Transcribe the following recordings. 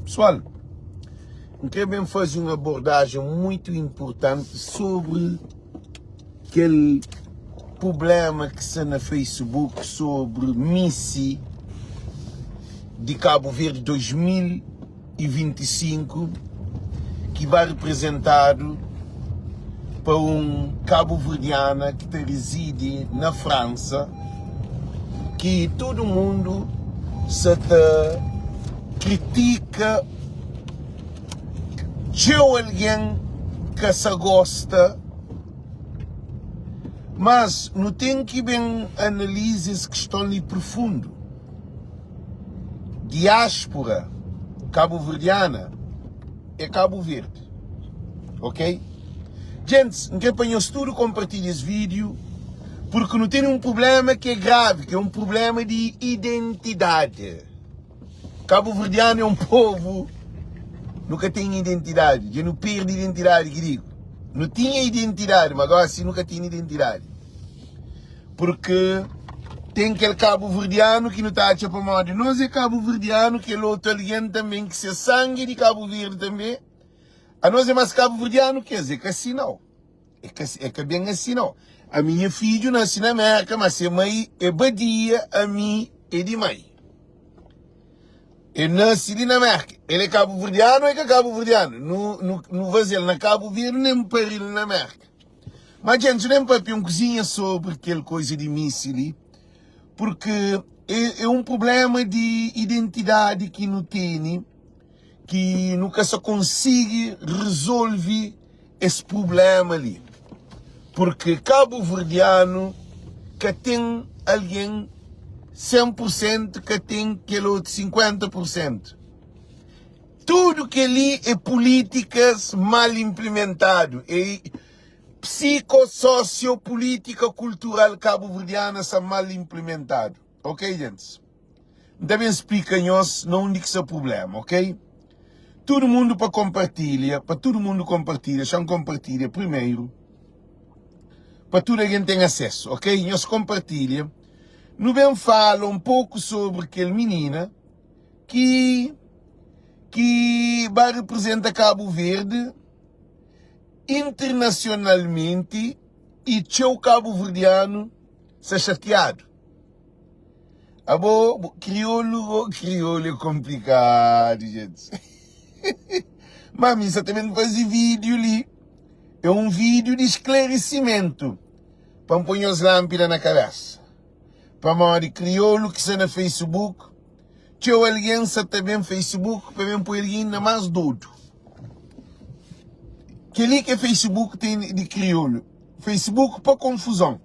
Pessoal, N kre ben faze un abordajen muitu inpurtanti sobri kel prublema ki sta na Facebook sobri Misi di Kabu Verdi 2025 ki ba riprizentadu pa un kabuverdiana ki ta rizidi na Fransa ki tudu mundu sa ta kritika txeu algen ka sa gosta mas nu ten ki ben analiza es kiston li profundu diáspora kabuverdiana é Kabu Verdi ok djentis N kre pa nhos tudu konpartilha es vídiu purki nu tene un prublema ki é gravi ki é un prublema di identidadi kabuverdianu é un povu nu ka ten identidadi dja nu perdi identidadi ki digu nu tinha identidadi ma gosi nu ka tene identidadi Purki ten kel kabuverdianu ki nu ta atxa pamodi nos é kabuverdianu, kel otu algen tanben ki se sangi é di Kabu Verdi tanbe, anos é más kabuverdianu ki es. É ka si nau. É ka, é ka ben asi nau. Ami nha fidju nase na Mérka, má se mai é badia, ami é di mai. El nase li na Mérka. El é kabuverdianu ô é ka kabuverdianu? Nu, nu, nu faze-l na Kabu Verdi, nen pari-l na Mérka. Má djentis, ben papia un kuzinha sobri kel koiza di misi li, purki é, é un prubléma di identidadi ki nu tene, ki nu ka sa konsigi rezolve es prubléma li. Purki kabuverdianu ka ten algen 100 pur sentu, ka ten kel otu 50 pur sentu. Tudu kel-li é pulítikas mal inplimentadu, é psiko-sosio-pulítika kultural kabuverdiana sa mal inplimentadu. Ok, gentis? N ta ben splika nhos na undi ki sta prublema, ok? Tudu mundu pa konpartilha, pa tudu mundu konpartilha, xa-m konpartilha primeru, pa tudu algen ten asesu, ok? Nhos konpartilha. Nu ben fala un poku sobri kel minina. ki ki ba representa Kabu Verdi internasionalmenti i txeu kabuverdianu sta xatiadu. Abo kriolu bo kriolu é konplikadu jentis. Ma mi sa ta ben faze vídiu li é un vídiu di sklarisimentu pa N poi nhos lánpida na kabesa. Pamodi kriolu ki sta na Facebook Txeu algen sa ta ben Facebook pa ben poi algen inda más dodu. Kel-li ki Facebook ten di kriolu. Facebook pa konfuzon.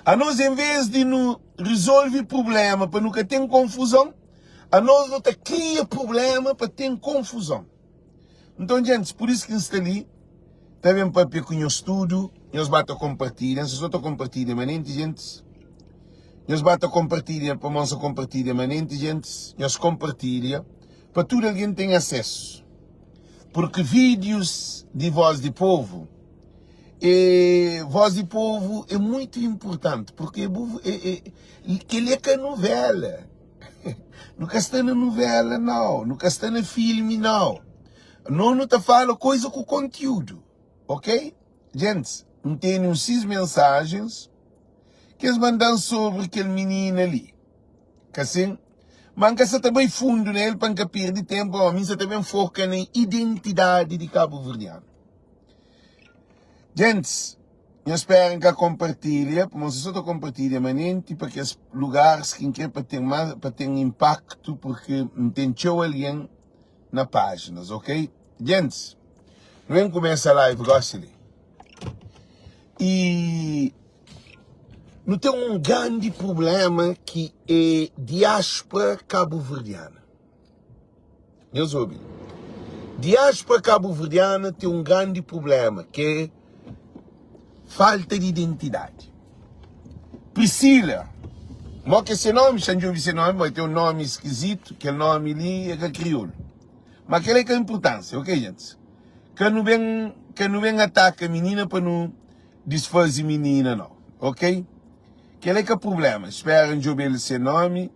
Anos en vez di nu rizolve prubléma pa nu ka ten konfuzon, anos nu ta kria prubléma pa ten konfuzon. Nton, djentis, pur isu ki N sta li ta ben papia ku nhos tudu. Nhos ba ta konpartilha. N sta so ta konpartilha manenti, djentis. Nhos ba ta konpartilha pamodi N sta konpartilha manenti, djentis. Nhos konpartilha pa tudu algen ten asesu. Purki vídius di Vós di Povu é Vós di Povu é muitu inpurtanti purki é kel-li é ka nuvéla. Nu ka sta na nuvela nau, nu ka sta na filmi nau. No nu ta fala koiza ku kontiudu, ok? Gentis, N tene uns 6 mensajens ki es manda-m sobri kel minina li. Ka sin? Ma N ka sa ta bai fundu na el pa N ka pirdi tenpu, pamodi mi N sa ta ben foka na identidadi di kabuverdianu. Gentis, Nhos spera N ka konpartilha, pamodi si so ta konpartilha manenti pa kes lugaris ki N kre pa ten mas, pa ten inpaktu, purki N ten txeu algen na pajinas, ok? Gentis, nu ben kumesa live gosi li. I nu ten un grandi prublema ki é diáspora kabuverdiana. Nhos obi. Diáspora kabuverdiana ten un grandi prublema ki é falta di identidadi. Priscila, mo ki é se nomi? Xa N djobe se nomi, bo ten un nomi skizitu, kel nomi li é ka kriolu. Ma kel-la é ka inpurtánsia, ok gentis? Ka nu ben, ka nu ben ataka minina pa nu disfaze minina nau, ok? Kel-la é ka prublema. Spera N djobe-l se nomi.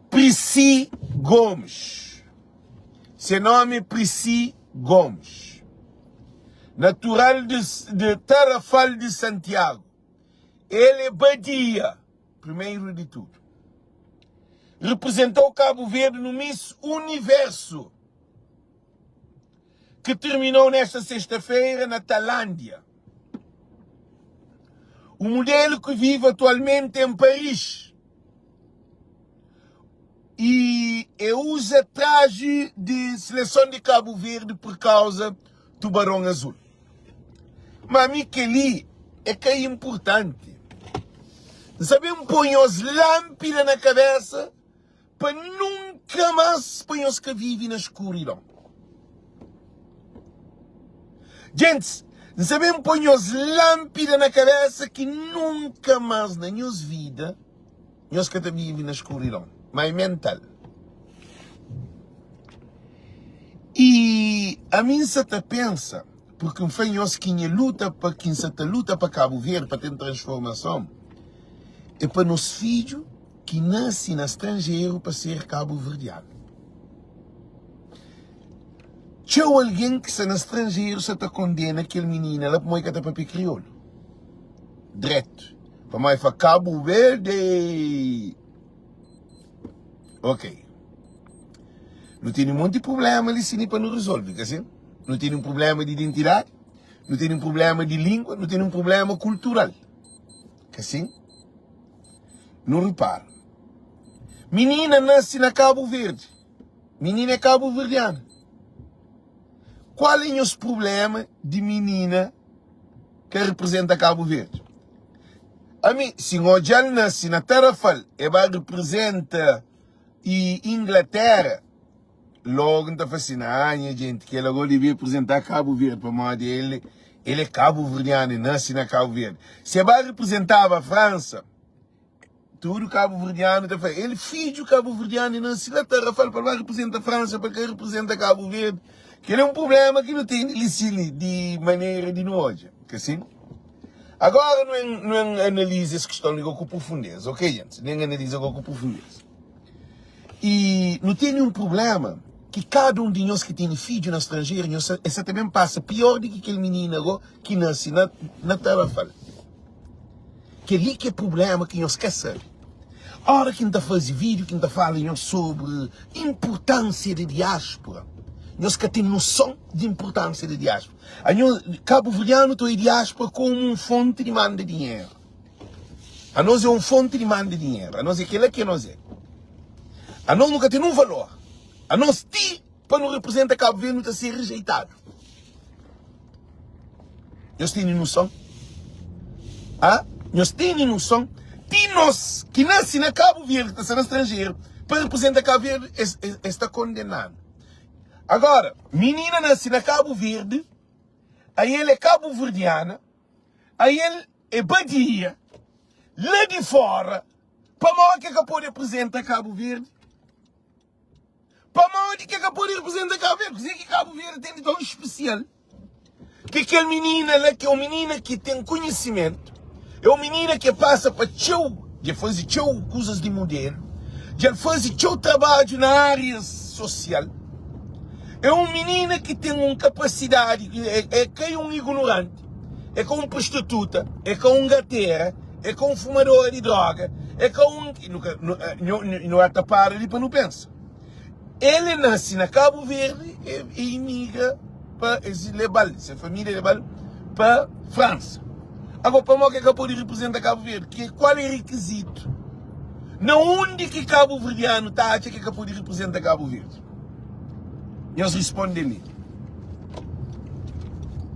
Prisi. Gomes. Se nome é Prissy Gomes. Natural de, de Tarrafal de Santiago. El é badia, primeiro de tudo. Representou Cabo Verde no Miss Universo, que terminou nesta sexta-feira na Tailândia. O modelo que vive atualmente em Paris e, e usa traje de seleção de Cabo Verde por causa Tubarão Azul. Ma mi kel-li é ka inpurtanti. N sa ben poi nhos lánpida na kabésa pa nunka más pa nhos ka vive na skuridon. Gentis, N sa ben poi nhos lánpida na kabésa ki nunka más na nhos vida nhos ka ta vive na skuridon, má é mental. I ami N sa ta pensa, purki N fla nhos ki nha luta pa ki N sa ta luta pa Kabu Verdi pa ten transformason, é pa nos fidju ki nase na stranjeru pa ser kabuverdianu. Txeu algen ki sta na stranjeru sa ta kondena kel minina la pamodi el ka ta papia kriolu dretu. Pamodi el fla Kabu Verdi. Ok. Nu tene monti prublema li sini pa nu rezolve, ka sin? Nu tene un prublema di identidadi, nu tene un prublema di lingua, nu tene un prublema kultural. Ka sin? Nu ripara. Minina nase na Kabu Verdi. Minina é kabuverdiana. Kual é nhos prublema di minina ka reprezenta Kabu Verdi? Ami, si N odja-l nase na Tarrafal, e ba reprezenta i Inglatéra, logu N ta fla sin, ah, nha jenti, kel-la go debe reprezenta Kabu Verdi, pamodi el el é kabuverdianu, el nase na Kabu Verdi. Si e ba reprezentaba Fransa, Tudu kabuverdianu ta fla, el fidju kabuverdianu e nasi la Tarrafal pa el ba representa Fransa, pa el ka representa Kabu Verdi. Kel é un prublema ki nu tene li si li, di manera di nu odja, ka sin? Agora nu en nu en analiza es kiston li go ku profundeza, ok jentis? Nu en analiza go ku profundeza. I nu tene un prublema ki kada un di nhos ki tene fidju na stranjeru, nhos sa, es sa ta ben pasa pior di ki kel minina go ki nasi na na Tarrafal. Kel-li ki é prubléma ki nhos ka sabe. Óra ki N ta faze vídiu ki N ta fala nhos sobri inpurtánsia di diáspora, nhos ka ten noson di inpurtánsia di diáspora. Anhos, kabuverdianu ta oi diáspora komu un fonti di manda dinheru. Anos é un fonti di manda dinheru. Anos é kel-la ki anos é. Anos nu ka ten un valor. Anos ti pa nu reprezenta Kabu Verdi nu ta ser rejeitadu. Nhos tene noson? Ha? Nhos tene noson? Ti nos ki nase na Kabu Verdi, ki ta sta na stranjeru, pa reprezenta Kabu Verdi, es, es, es ta kondenadu. Agora, minina nase na Kabu Verdi, aí el é kabuverdiana, aí el é badia, la di fora, pamodi ki el ka pode apresenta Kabu Verdi? Pamodi ki el ka pode representa Kabu Verdi? Kuzê ki Kabu Verdi ten di tão spesial ki kel minina la, ki é un minina ki ten konhisimentu, é un minina ki pasa pa txeu, dja faze txeu kuzas di mudelu, dja el faze txeu trabadju na árias sosial, é un minina ki ten un kapasidadi, é ka un ignoranti, é ka un prostituta, é ka un gatera, É ka un fumadora di droga, é ka un. Nu ata para li pa nu pensa. El e nase na Kabu Verdi, e imigra pa es lebal, se familia lebal pa Fransa. Agora, pamodi ki el ka pode representa Kabu Verdi? Ki kual é rekizitu? Na undi ki kabuverdianu ta atxa ki el ka pode representa Kabu Verdi? Nhos responde mi.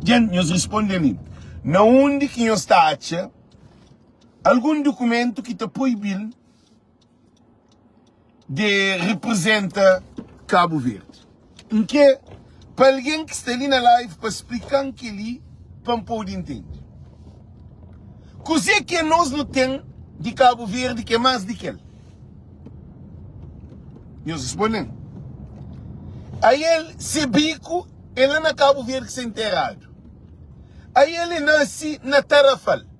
Djen, nhos responde mi. Na undi ki nhos ta atxa algun dukumentu ki ta proibi-l di reprezenta Kabu Verdi? N kre pa algen ki sta li na live pa splika-m kel-li pa N pode intende. Kuzê ki anos nu ten di Kabu Verdi ki é más di kel? Nhos responde-m. Ael se biku é la na Kabu Verdi ki sta interadu. Ael e nase na Tarrafal.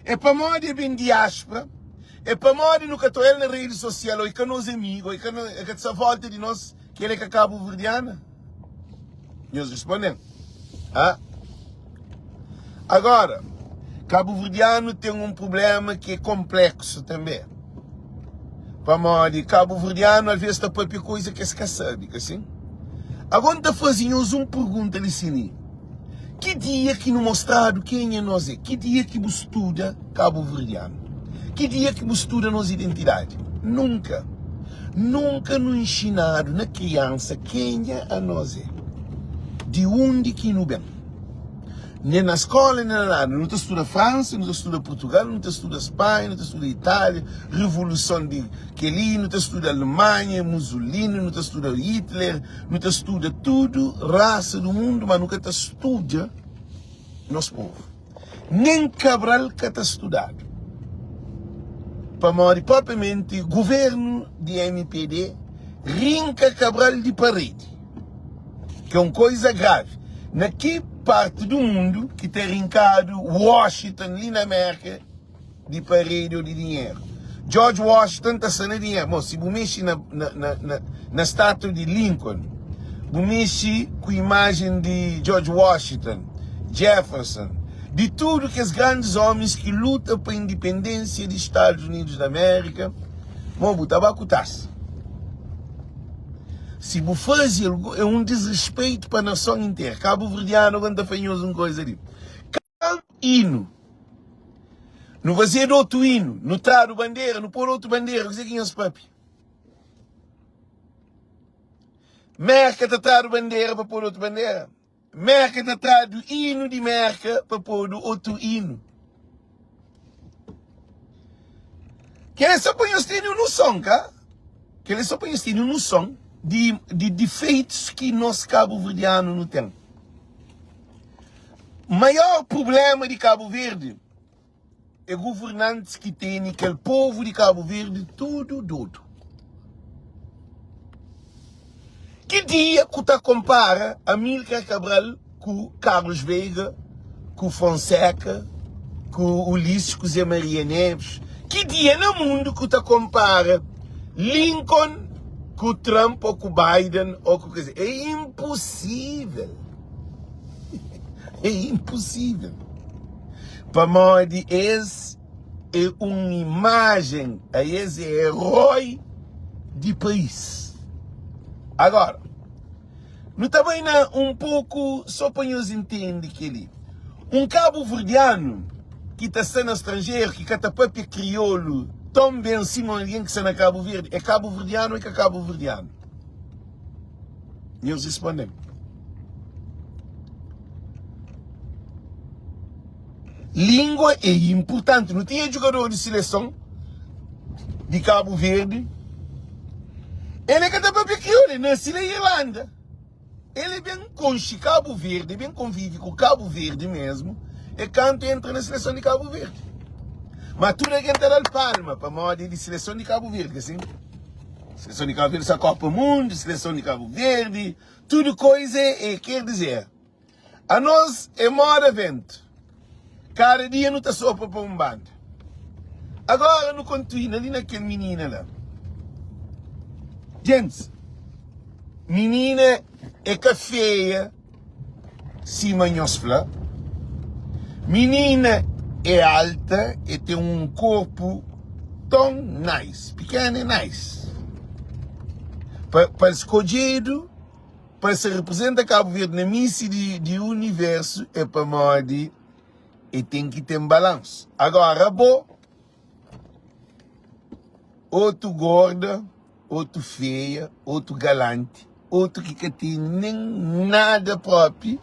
É pamodi e ben diáspora. É pamodi nu ka ta oia-l na redi sosial, ô e ka nos amigu, ô e ka e ka ta sta volta di nos ki el é ka kabuverdiana? Nhos responde-m. Ha? Agora, kabuverdianu ten un prubléma ki é konpleksu tanbê. Pamodi kabuverdianu alvês ta pâpia kuza ki es ka sabe, ka sin? Agora N ta faze nhos un pergunta li sin. Ki dia ki nu mostradu kenha nos é? Ki dia ki bu studa kabuverdianu? Ki dia ki bu studa nos identidadi? Nunka! Nunka nu inxinadu na kriansa kenha anos é, di undi ki nu ben. Nen na skola, nen na nada. Nu ta studa Fransa, nu ta studa Purtugal, nu ta studa Spanha, nu ta studa Itália, revoluson di kel-li, nu ta studa Alemanha, Musulini, nu ta studa Hitler, Nu ta studa tudu rasa du mundu, ma nu ka ta studa nos povu. Nen Cabral ka ta studadu. Pamodi propriamenti guvernu di mpd rinka Cabral di paredi, ki é un koiza gravi. Na ki parti du mundu ki ta rinkadu Washington li na Merka? Di paredi ô di dinheru. George Washington ta sta na dinheru. Mo, si bu mexe na, na, na, na, na státua di Lincoln, bu mexe ku imajen di George Washington, Jefferson, di tudu kes grandis ómis ki luta pa indipendénsia di Stadus Unidus di Amérika, mo, bu ta ba ku tasa. Si bu faze algu, é un disrispeitu pa nason interu. Kabuverdianu, agora N ta fla nhos un koza li. Kantu inu Nu fazedu otu inu Nu tradu bandera Nu podu otu bandera Kuzê ki nhos papia? Merka ta tradu bandera pa podu otu bandera? Merka ta tradu inu di Merka pa podu otu inu? Kel é só pa nhos tene un noson, ka? Kel é só pa nhos tene un noson di, di difeitus ki nos kabuverdianu nu ten. Maior prublema di Kabu Verdi é guvernantis ki tene kel povu di Kabu Verdi tudu dodu. Ki dia ku ta konpara Amilcar Cabral ku Carlos Veiga, ku Fonseca, ku Ulisses, ku Zé Maria Neves? Ki dia na mundu ku ta konpara Lincoln ku Trump ou ku Biden ou ku kese? É inposível. É inposível. Pamodi es é un imajen, a es é eroi di país. Agora, nu ta bai na un poku só pa nhos intende kel-li. Un kabuverdianu ki ta sta na stranjeru, ki ka ta papia kriolu ton ben sima un algen ki sta na Kabu Verdi, é kabuverdianu ô é ka kabuverdianu? Nhos responde-m. Língua é inpurtanti. Nu tinha djugador di sileson di Kabu Verdi. El é ka ta papia kriolu, el nase la Irlanda. El é ben konxe Kabu Verdi, el ben konvive ku Kabu Verdi mesmu, é kantu el entra na sileson di Kabu Verdi. Ma tudu algen ta da-l palma pamodi el di sileson di Kabu Verdi, ka sin? Sileson di Kabu Verdi sa Kopa Mundu, sileson di Kabu Verdi, tudu koiza é, ker dizer, Anos é moda ventu, kada dia nu ta sopra pa un banda. Agora nu kontinua li na kel minina la. Gentis, minina é ka feia sima nhos fla. Minina é alta, é ten un korpu ton nice, pikena é nice. Pa, pa el skodjedu. Pa se representa Kabu Verdi na misi di universu é pamodi e ten ki ten balansu. Agora abo, otu gorda, otu feia, otu galanti, otu ki ka ten nen nada propi,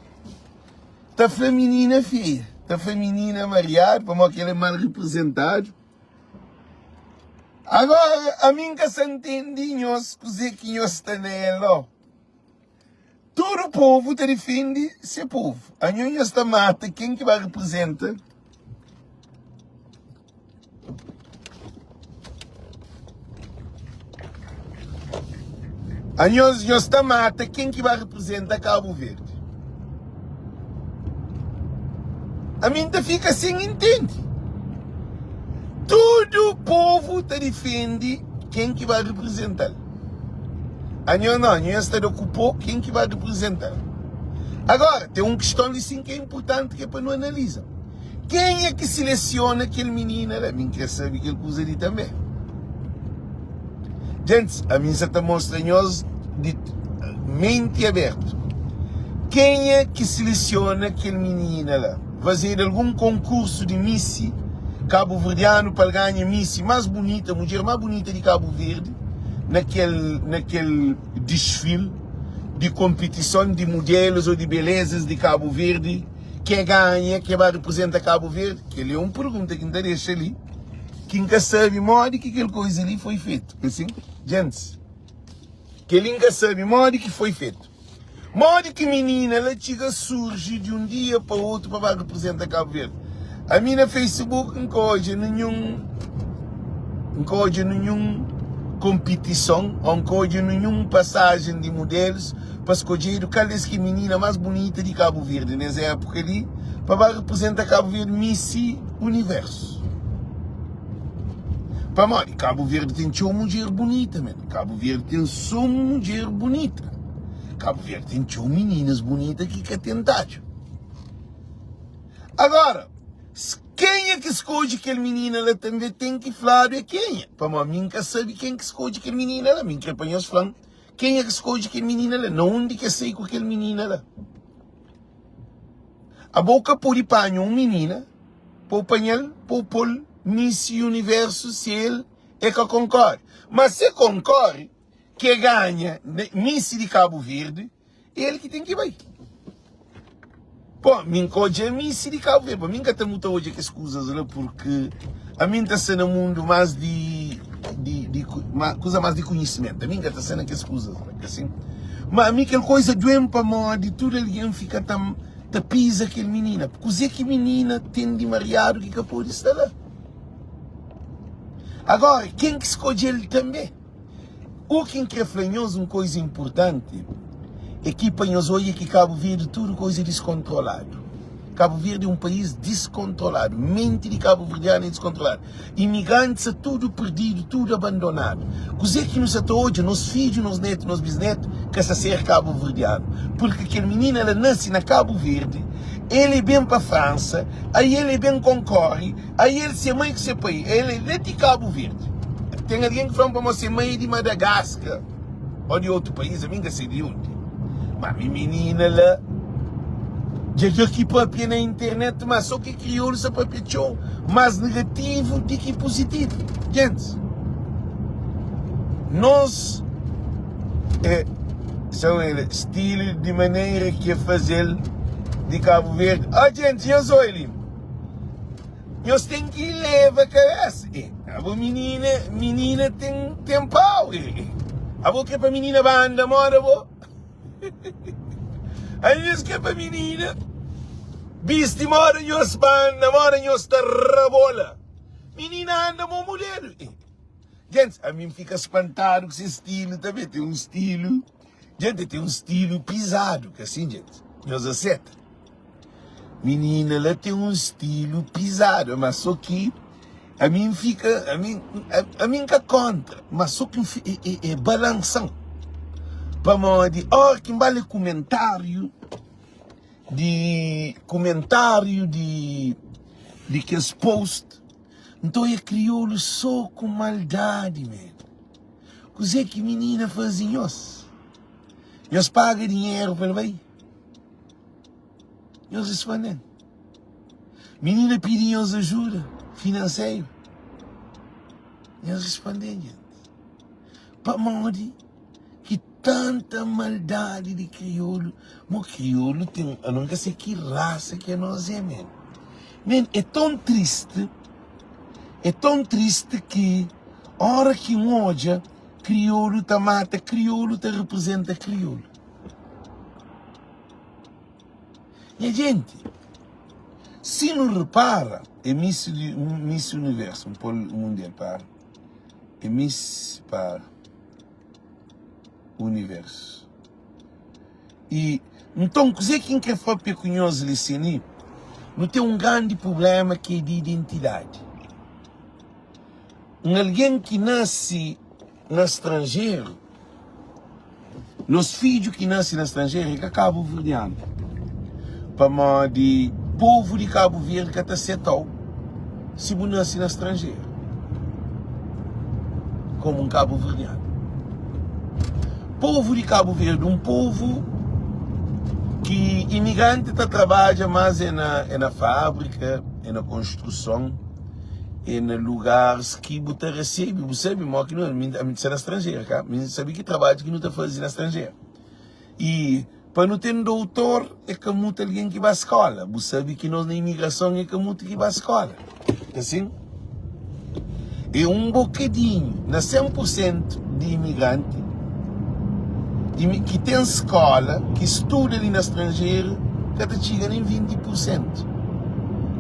ta fla minina feia, ta fla minina mariadu pamodi ki el é mal representadu. Agora ami N ka sa ntende nhos kuze ki nhos sta na el o. Tudu povu ta difende se povu. Anho nhos ta mata ken ki ba representa. Anhos nhos ta mata ken ki ba representa Kabu Verdi. Ami N ta fika sen intende. Tudu. Tudu povu ta difende ken ki ba riprizenta-l. Anho nau, anho es ta da ku po ken ki ba riprizenta-l. Agora, ten un kiston li sin ki é inpurtanti ki é pa nu analiza. Kenha ki silesiona kel minina la? Mi N kre sabe kel kuza li tanbe. Gentis, ami N sa ta mostra nhos di menti abertu. Kenha ki silesiona kel minina la? Fazedu algun konkursu di misi kabuverdianu pa el ganha misi más bunita, mudjer más bunita di Kabu Verdi na kel na kel disfil di konpitison di mudelus ô di belezas di Kabu Verdi? Ke ganha, ke ba riprizenta Kabu Verdi? Kel-li é un pergunta ki N ta dexa li, ki N ka sabe modi ki kel koiza li foi fetu. É sin? Gentis, kel-li N ka sabe modi ki foi fetu. Modi ki minina la txiga surji di un dia pa otu pa ba riprizenta Kabu Verdi? Ami na Facebook N ka odja ninhun, N ka odja ninhun konpitison ô N ka odja ninhun pasajen di mudelus pa skodjedu kal des ki minina más bunita di Kabu Verdi nes épuka li pa ba riprizenta Kabu Verdi Missy Universo. Pamodi Kabu Verdi ten txeu mudjer bunita men. Kabu Verdi ten so mudjer bunita. Kabu Verdi ten txeu mininas bunita ki ka ten tadju. Agora, kenha ki skodje kel minina la tanbe ten ki fladu é kenha. Pamodi mi N ka sabe ken ki skodje kel minina la. Mi N kre pa nhos fla-m Kenha ki skodje kel minina la? Na undi ki es sai ku kel minina la? Abo ka pode panha un minina pa bu panha-l pa bu pô-l Miss Universo si el e ka konkore. Ma si e konkore, ki e ganha Miss di Kabu Verdi, El ki ten ki bai. Po, mi N ka odja mi si di Kabu Verdi. Mi N ka ta muta odja kes kuzas la purki ami N ta sta na mundu mas di, di, di, ma, kuza mas di kunhisimentu. Ami N ka ta sta na kes kuzas la, ka sin? Ma ami kel koiza duen pamodi tudu algen fika ta, ta piza kel minina. Kuze ki minina ten di mariadu ki ka pode sta la? Agora, ken ki skodje-l tanbe? U ki N kre fla nhos un koiza inpurtanti é ki pa nhos odja ki Kabu Verdi tudu koiza é diskontroladu. Kabu Verdi é un país diskontroladu. Menti di kabuverdianu é diskontroladu. Imigranti sta tudu perdidu, tudu abandonadu. Kuzê ki nu sta ta odja? Nos fidju, nos netu, nos bisnetu ka sta ser kabuverdianu. Purki kel minina la nase na Kabu Verdi, el é ben pa Fransa, aí el é ben konkore, Aí el se mãe ku se pai, el é la di Kabu Verdi. Ten algen ki fla-m pamodi se mãe é di Madagascar ô di otu país, ami N ka se di undi. Ma mi minina la dja dja ki papia na internet ma so ki kriolu sa papia txeu más negativu di ki puzitivu. Gentis, nos é são el stilu di manera ki é faze-l di Kabu Verdi. Ó gentis, nhos oi li. Nhos ten ki leva kabesa e abo minina minina ten ten pau e abo kre pa minina ba anda moda bo ai nhos kre pa minina bisti moda nhos ba anda moda nhos ta rabola minina anda mo modelu e gentis ami nfika spantadu ku se stilu tanbe ten un stilu jenti ten un stilu pizadu ka sin jenti nhos aseta. Minina la ten un stilu pizadu, ma so ki ami N fika, ami, ami N ka kontra, ma so ki N fika, e, e, e balansan. Pamodi óra ki N ba lé kumentáriu di, kumentáriu di, di kes post, nton é kriolu so ku maldadi, man. Kuzê ki minina faze nhos? Nhos paga dinheru pa el bai? Nhos responde-m, Minina pidi nhos ajuda finanseru. Nhos responde-m, Gentis, pamodi ki tanta maldadi di kriolu? Mo kriolu ten, ano ka se ki rasa ki anos é, men. Men, é ton tristi, é ton tristi ki ora ki N odja kriolu ta mata kriolu, ta reprezenta kriolu. Nha jenti, si nu repara, é Miss di Miss Universo, N pô-l mundial para, é Miss para Universo. I nton, kuzê ki N krê papia ku nhos li sin li, nu ten un grandi prubléma ki é di identidadi. Un algen ki nase na stranjeru, nos fidju ki nase na stranjeru é ka kabuverdianu, pamodi povu di Kabu Verdi ka ta seta-u si bu nase na stranjeru komu un kabuverdianu. Povu di Kabu Verdi, un povu ki imigranti ta trabadja mas é na é na fábrika, é na konstruson. É na lugaris ki bu ta resebe, bu sabe mo ki nu, ami ami sta na stranjeru ka, mi sabe ki trabadju ki nu ta faze na stranjeru. I pa nu ten doutor é ka mutu algen ki ba skola, bu sabe ki nos na imigrason é ka mutu ki ba skola, ka sin? É un bokadinhu na 100 pur sentu di imigranti ki ten skola, ki studa li na stranjeru ka ta txiga nen 20 pur sentu.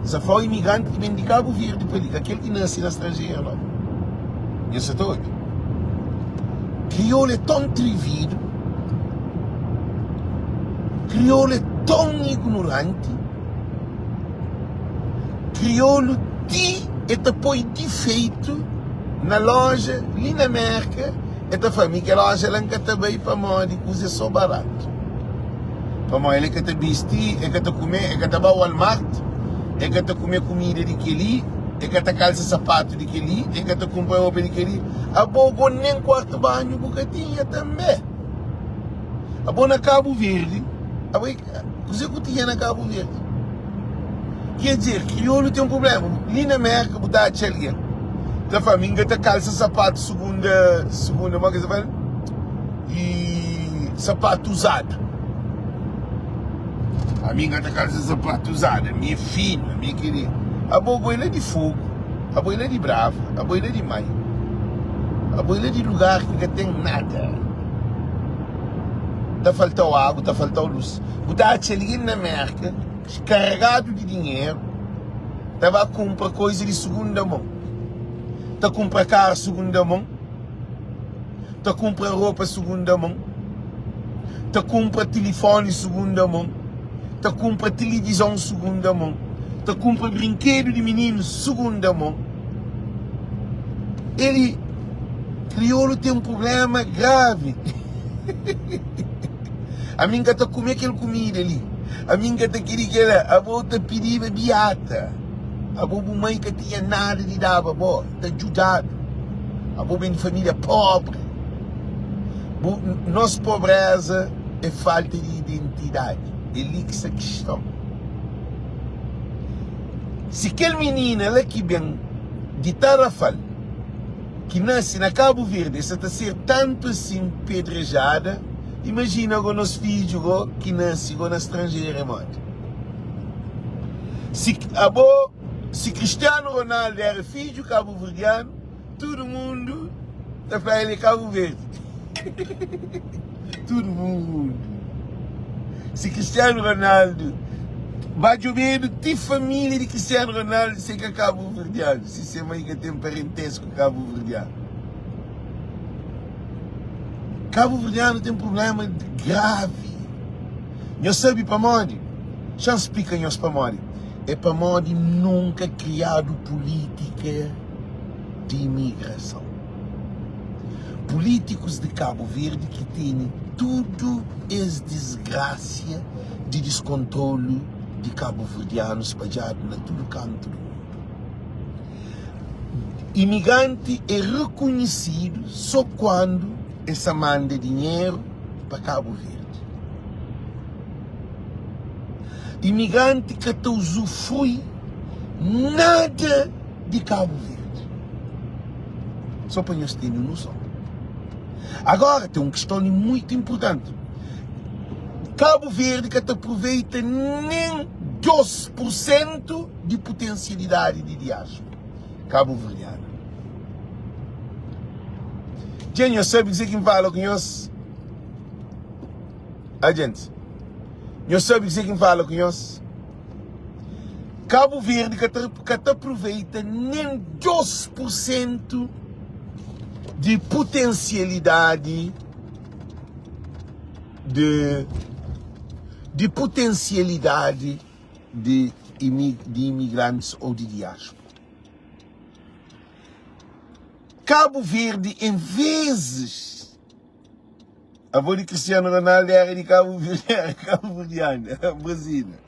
Sa fla imigranti ki ben di Kabu Verdi pa li, ka kel ki nase na stranjeru nau. Nhos sa ta obi? Kriolu é ton trividu, kriolu é ton ignoranti, kriolu ti e ta poi difeitu na loja li na Merka, e ta fla mi kel loja la N ka ta bai pamodi kuza é so baratu. Pamodi el ka ta bisti, el ka ta kume, el ka ta ba Walmart, el ka ta kume kumida di kel-li, el ka ta kalsa sapatu di kel-li, el ka ta kunpra ropa di kel-li. Abo go nen kuartu banhu bu ka tinha tanbe. Abo na Kabu Verdi, abo é kuzê ku tinha na Kabu Verdi? Quer dizer, kriolu ten prubléma. Li na Mérka bu ta atxa algen ta fla, mi N ka ta kalsa sapatu sugunda, sugunda, modi ki es ta fla? I sapatu uzadu. Ami N ka ta kalsa sapatu uzadu, ami é finu, ami é kel-li. Abo bo é la di Fogu, abo é la di Brava, abo é la di Mai, abo é la di lugar ki ka ten nada. Ta falta-u agu, ta falta-u lus. Bu ta atxa algen na Mérka karegadu di dinheru ta ba kunpra koiza di sugunda mon, ta kunpra karu sugunda mon. ta kunpra ropa sugunda mon, ta kunpra tilifoni sugunda mon, ta kunpra tilivizon sugunda mon, ta kunpra brinkedu di mininu sugunda mon. Eli, kriolu ten prubléma gravi. Ami N ka ta kume kel kumida li, ami N ka ta kiri kel-la. Abo ta pidiba biata, abo bu mai ka tinha nada di daba bo. ta djudadu. Abo ben di família pobri. Bu, nos pobreza é falta di identidadi. É li ki sta kiston. Si kel minina la ki ben di Tarrafal, ki nase na Kabu Verdi, el sa ta ser tantu asin pedrejada, imajina go nos fidju go ki nase go na stranjeru é modi? Si abo. Si Cristiano Ronaldo era fidju kabuverdianu, tudu mundu ta fla el é Kabu Verdi. Tudu mundu. Si Cristiano Ronaldo ba djobedu ti família di Cristiano Ronaldo si é ka kabuverdianu, si se mai ka ten parentesku kabuverdianu. Kabuverdianu ten prublema gravi. Nhos sabe pamodi? Xa-m splika nhos pamodi. É pamodi nunka kriadu pulítika di imigrason. Pulítikus di Kabu Verdi ki tene tudu es disgrasia di diskontrolu di kabuverdianu spadjadu na tudu kantu di mundu. Imigranti é rekonhisidu so kuandu es sa manda dinheru pa Kabu Verdi. Imigranti ka ta uzufrui nada di Kabu Verdi. Só pa nhos tene noson. Agora ten un kiston li muitu inpurtanti. Kabu Verdi ka ta aproveita nen 2 pur sentu di putensialidadi di diáspora kabuverdiana. Dja nhos sabe kuzê ki N fala ku nhos? A gente, nhos sabe kuzê ki N fala ku nhos? Kabu Verdi ka ta, ka ta aproveita nen 2 pur sentu di putensialidadi di di putensialidadi di di imigrantis ou di diáspora. Kabu Verdi em vezes Avô di Cristiano Ronaldo era di Kabu Verdi, era kabuverdianu, Brasília,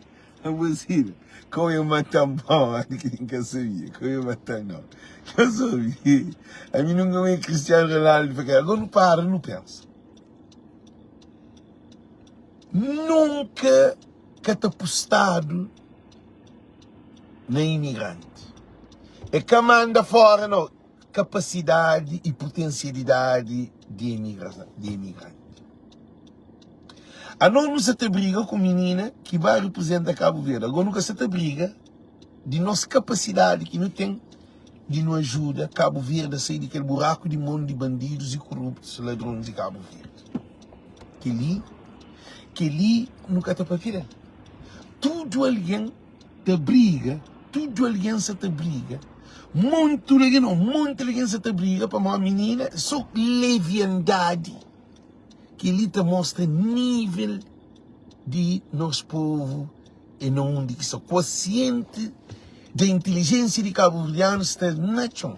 Brasília. Kau e matan bom, ki N ka sabia, kau e matan nau. Nhos obi, ami nunka obi Cristiano Ronaldo fla kel. Agora nu para nu pensa. Nunka ka ta pustadu na imigranti. E ka manda fora nau. Kapasidadi i putensialidadi di imigranti. Anos nu sa ta briga ku minina ki ba riprizenta Kabu Verdi. Agora nu ka sa ta briga di nos kapasidadi ki nu ten di nu ajuda Kabu Verdi a sai di kel buraku di mon di bandidus i koruptus ladrons di Kabu Verdi. Kel-li, kel-li nu ka ta papia del. Tudu algen ta briga, tudu algen sa ta briga, monti algen nau, monti algen sa ta briga pamodi minina so leviandadi. Kel-li ta mostra nível di nos povu e na undi ki sta. Kuasienti da intelijénsia di kabuverdianu sta na txon.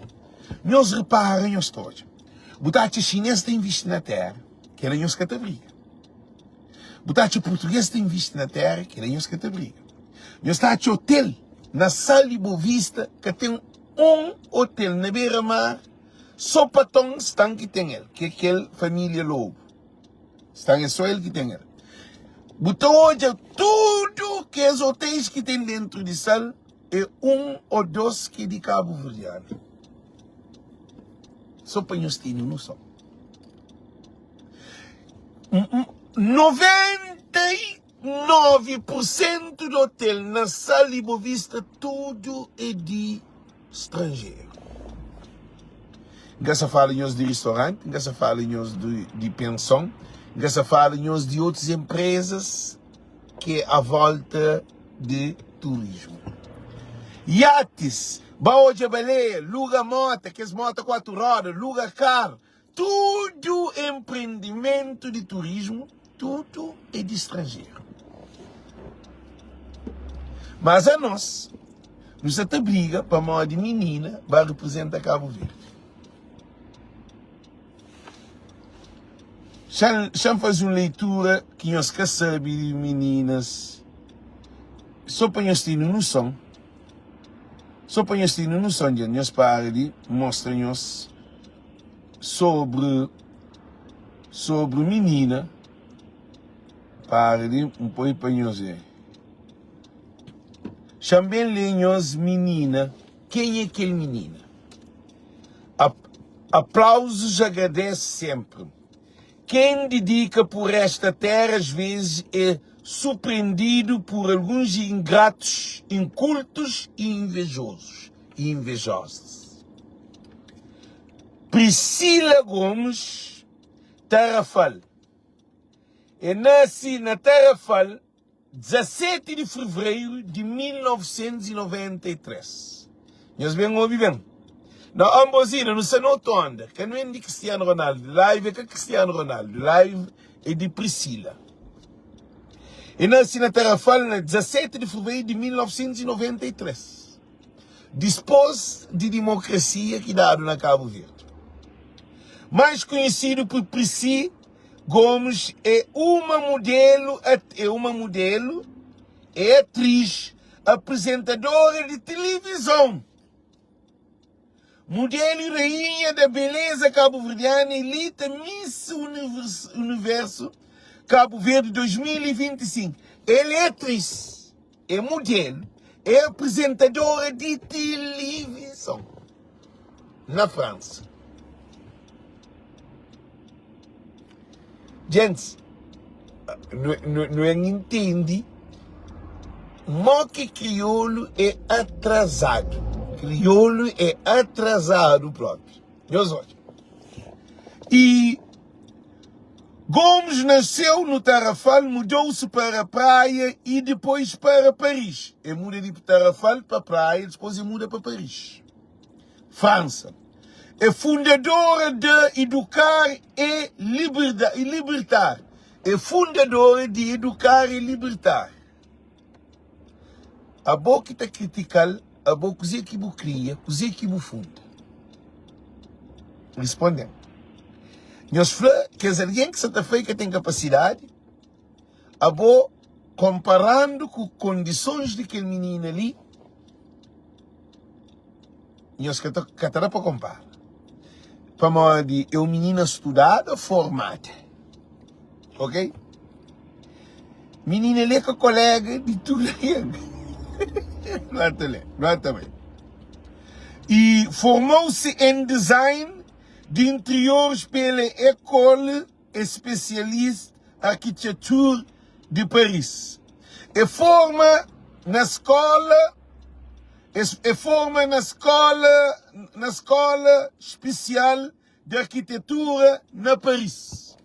Nhos repara, nhos ta odja. Bu ta atxa xinês ta invisti na téra, kel-la nhos ka ta briga. Bu ta atxa purtugês ta invisti na téra, kel-la nhos ka ta briga. Nhos ta atxa otel na Sal di Bovista, ka ten un otel na bera-mar So paton stan ki ten el, ki é kel família Lobo. Stan é so el ki ten el. Bu ta odja tudu kes otéis ki ten dentru di sal é un ô dos ki é di kabuverdianu. So pa nhos tene noson. 99 pur sentu di otel na Sal i Bovista tudu é di stranjeru. N ka sa fala nhos di ristoranti, N ka sa fala nhos di penson, N ka sa fala nhos di otus enprezas ki é a volta di turismu. Iatis, ba odja baleia, luga mota, kes mota 4 roda, luga karu, Tudu enprendimentu di turismu, tudu é di stranjeru. Mas anos, nu sa ta briga pamodi minina ba riprizenta Kabu Verdi. Xa-m faze un leitura ki nhos ka sabe di mininas, so pa nhos tene noson, so pa nhos tene noson, dja nhos para di mostra nhos. Sobre sobre minina Para di N poi pa nhos e Xa-m ben lê nhos minina Kenha é kel minina? Aplausos agradece sempre Quem dedica por esta terra às vezes é surpreendido por alguns ingratos, incultos e invejosos e invejosas. Priscila Gomes, Tarrafal E nase na Tarrafal 17 di fevereiru di 1993. Nhos ben obi ben. Na Ambozina nu sta na otu onda. Ka nu en di Cristiano Ronaldo. Live é ka Cristiano Ronaldo. Live é di Priscila. E nase na Tarrafal na 17 di fevereiru di 1993. Dispôs di dimokrasia ki dadu na Kabu Verdi. Mais konhesidu pur Prissy Gomes é uma modelo, é uma modelo, é atriz, apresentadora de televisão. Modelo e rainha da beleza cabo-verdiana elita Miss Universo Cabo Verde 2025. Ela é atriz, é modelo, é apresentadora de televisão na França. Djentis, nu en intendi mo ki kriolu é atrazadu. Kriolu é atrazadu propi. Nhos odja. I Gomes nasceu no Tarrafal, mudou-se para a Praia e depois para Paris. E muda di Tarrafal pa Praia, depois e muda pa Paris. França. É fundadora da Educar e Libertar. É fundadora de Educar e Libertar. Abo ki ta kritikal, abo kuzê ki bu kria, kuzê ki bu funda? Responde-m. Nhos fla kes algen ki sa ta fla i ka ten kapasidadi, abo konparandu ku kondisons di kel minina li, nhos ka ta, ka ta da pa konpara. Pamodi é un minina studada, formada. Ok? Minina li é ka kolega di tudu algen. Nota li, nota bem. E formou-se em design de interiores pela École Spécialiste Architecture de Paris. E forma na skola e forma na skola na skola spesial de arquitetura na Paris.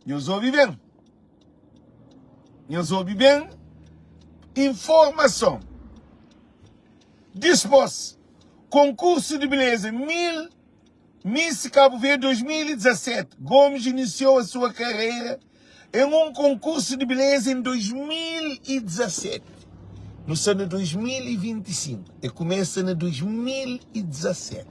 Nhos obi ben. Nhos obi ben informason. Dispos, konkursu di beleza mil Miss Cabo Verde 2017, Gomes iniciou a sua carreira em um concurso de beleza em 2017. Nu sta na 2025, e kumesa na 2017.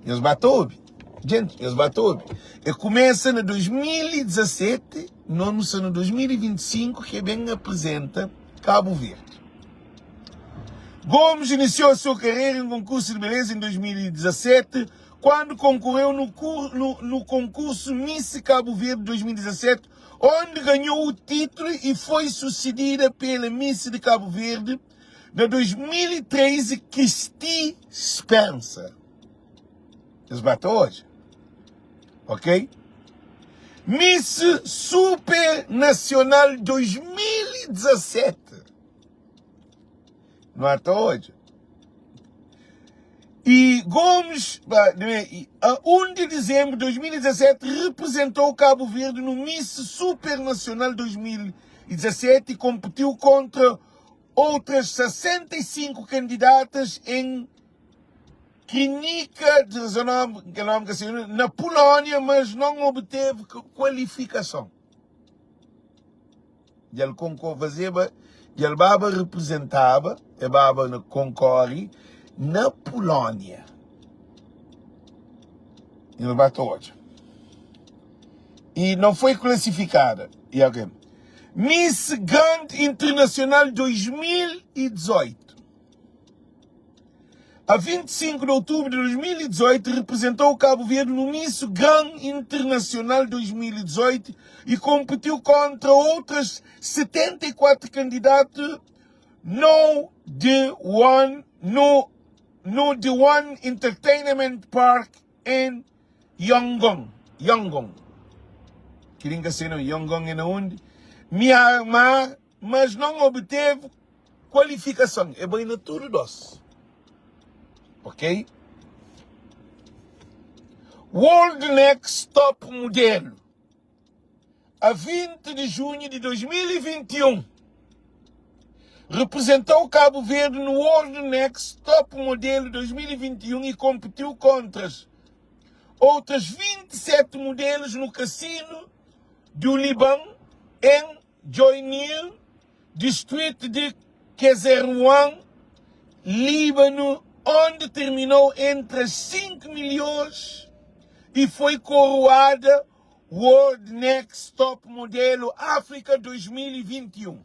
Nhos ba ta obi, gente, nhos ba ta obi. E kumesa na 2017, no nu sta na 2025 ki e ben apresenta Cabo Verde. Gomes iniciou a sua carreira em concurso de beleza em 2017, quando concorreu no, no, no concurso Miss Cabo Verde 2017, onde ganhou o título e foi sucedida pela Miss de Cabo Verde na 2013, Cristi Spencer. Es bate hoje. Ok? Miss Super Nacional 2017. Não é até hoje. E Gomes, a 1 de dezembro de 2017, representou Cabo Verde no Miss Super Nacional 2017 e competiu contra outras 65 candidatas em Krynica, na Polónia, mas não obteve qualificação. Dja el konko fazeba, dja el baba reprezentaba, el baba na konkori na Pulónia. El ba ta odja. E não foi classificada. E ok. Miss Grand Internacional 2018. A 25 de outubro de 2018, representou Cabo Verde no Miss Grand Internacional 2018 e competiu contra outras 74 candidatos no The One, no, no The One Entertainment Park em Yangon, Yangon. Kel-li N ka sei nau, Yangon é na undi? Myanmar, mas não obteve Kualifikason é bai na tudu dos. Ok? World Next Top Modelo, a 20 di junhu di 2021, representou Cabo Verde no World Next Top Modelo 2021 e competiu contra outras 27 modelos no Cassino do Liban em Joinville, distritu di Keserwan, Líbanu, onde terminou entre as 5 melhores e foi coroada World Next Top Modelo África 2021.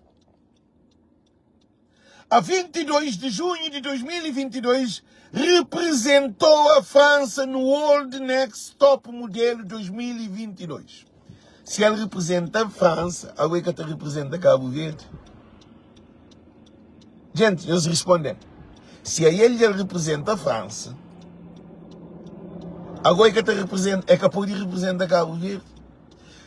A 22 de junho de 2022, representou a França no World Next Top Modelo 2022. Se el representa a França, agora é que ta representa Cabo Verde? Gente, nhos responde-m. Se a el el representa a França, agora é que ta representa, é ka pode representa Cabo Verde?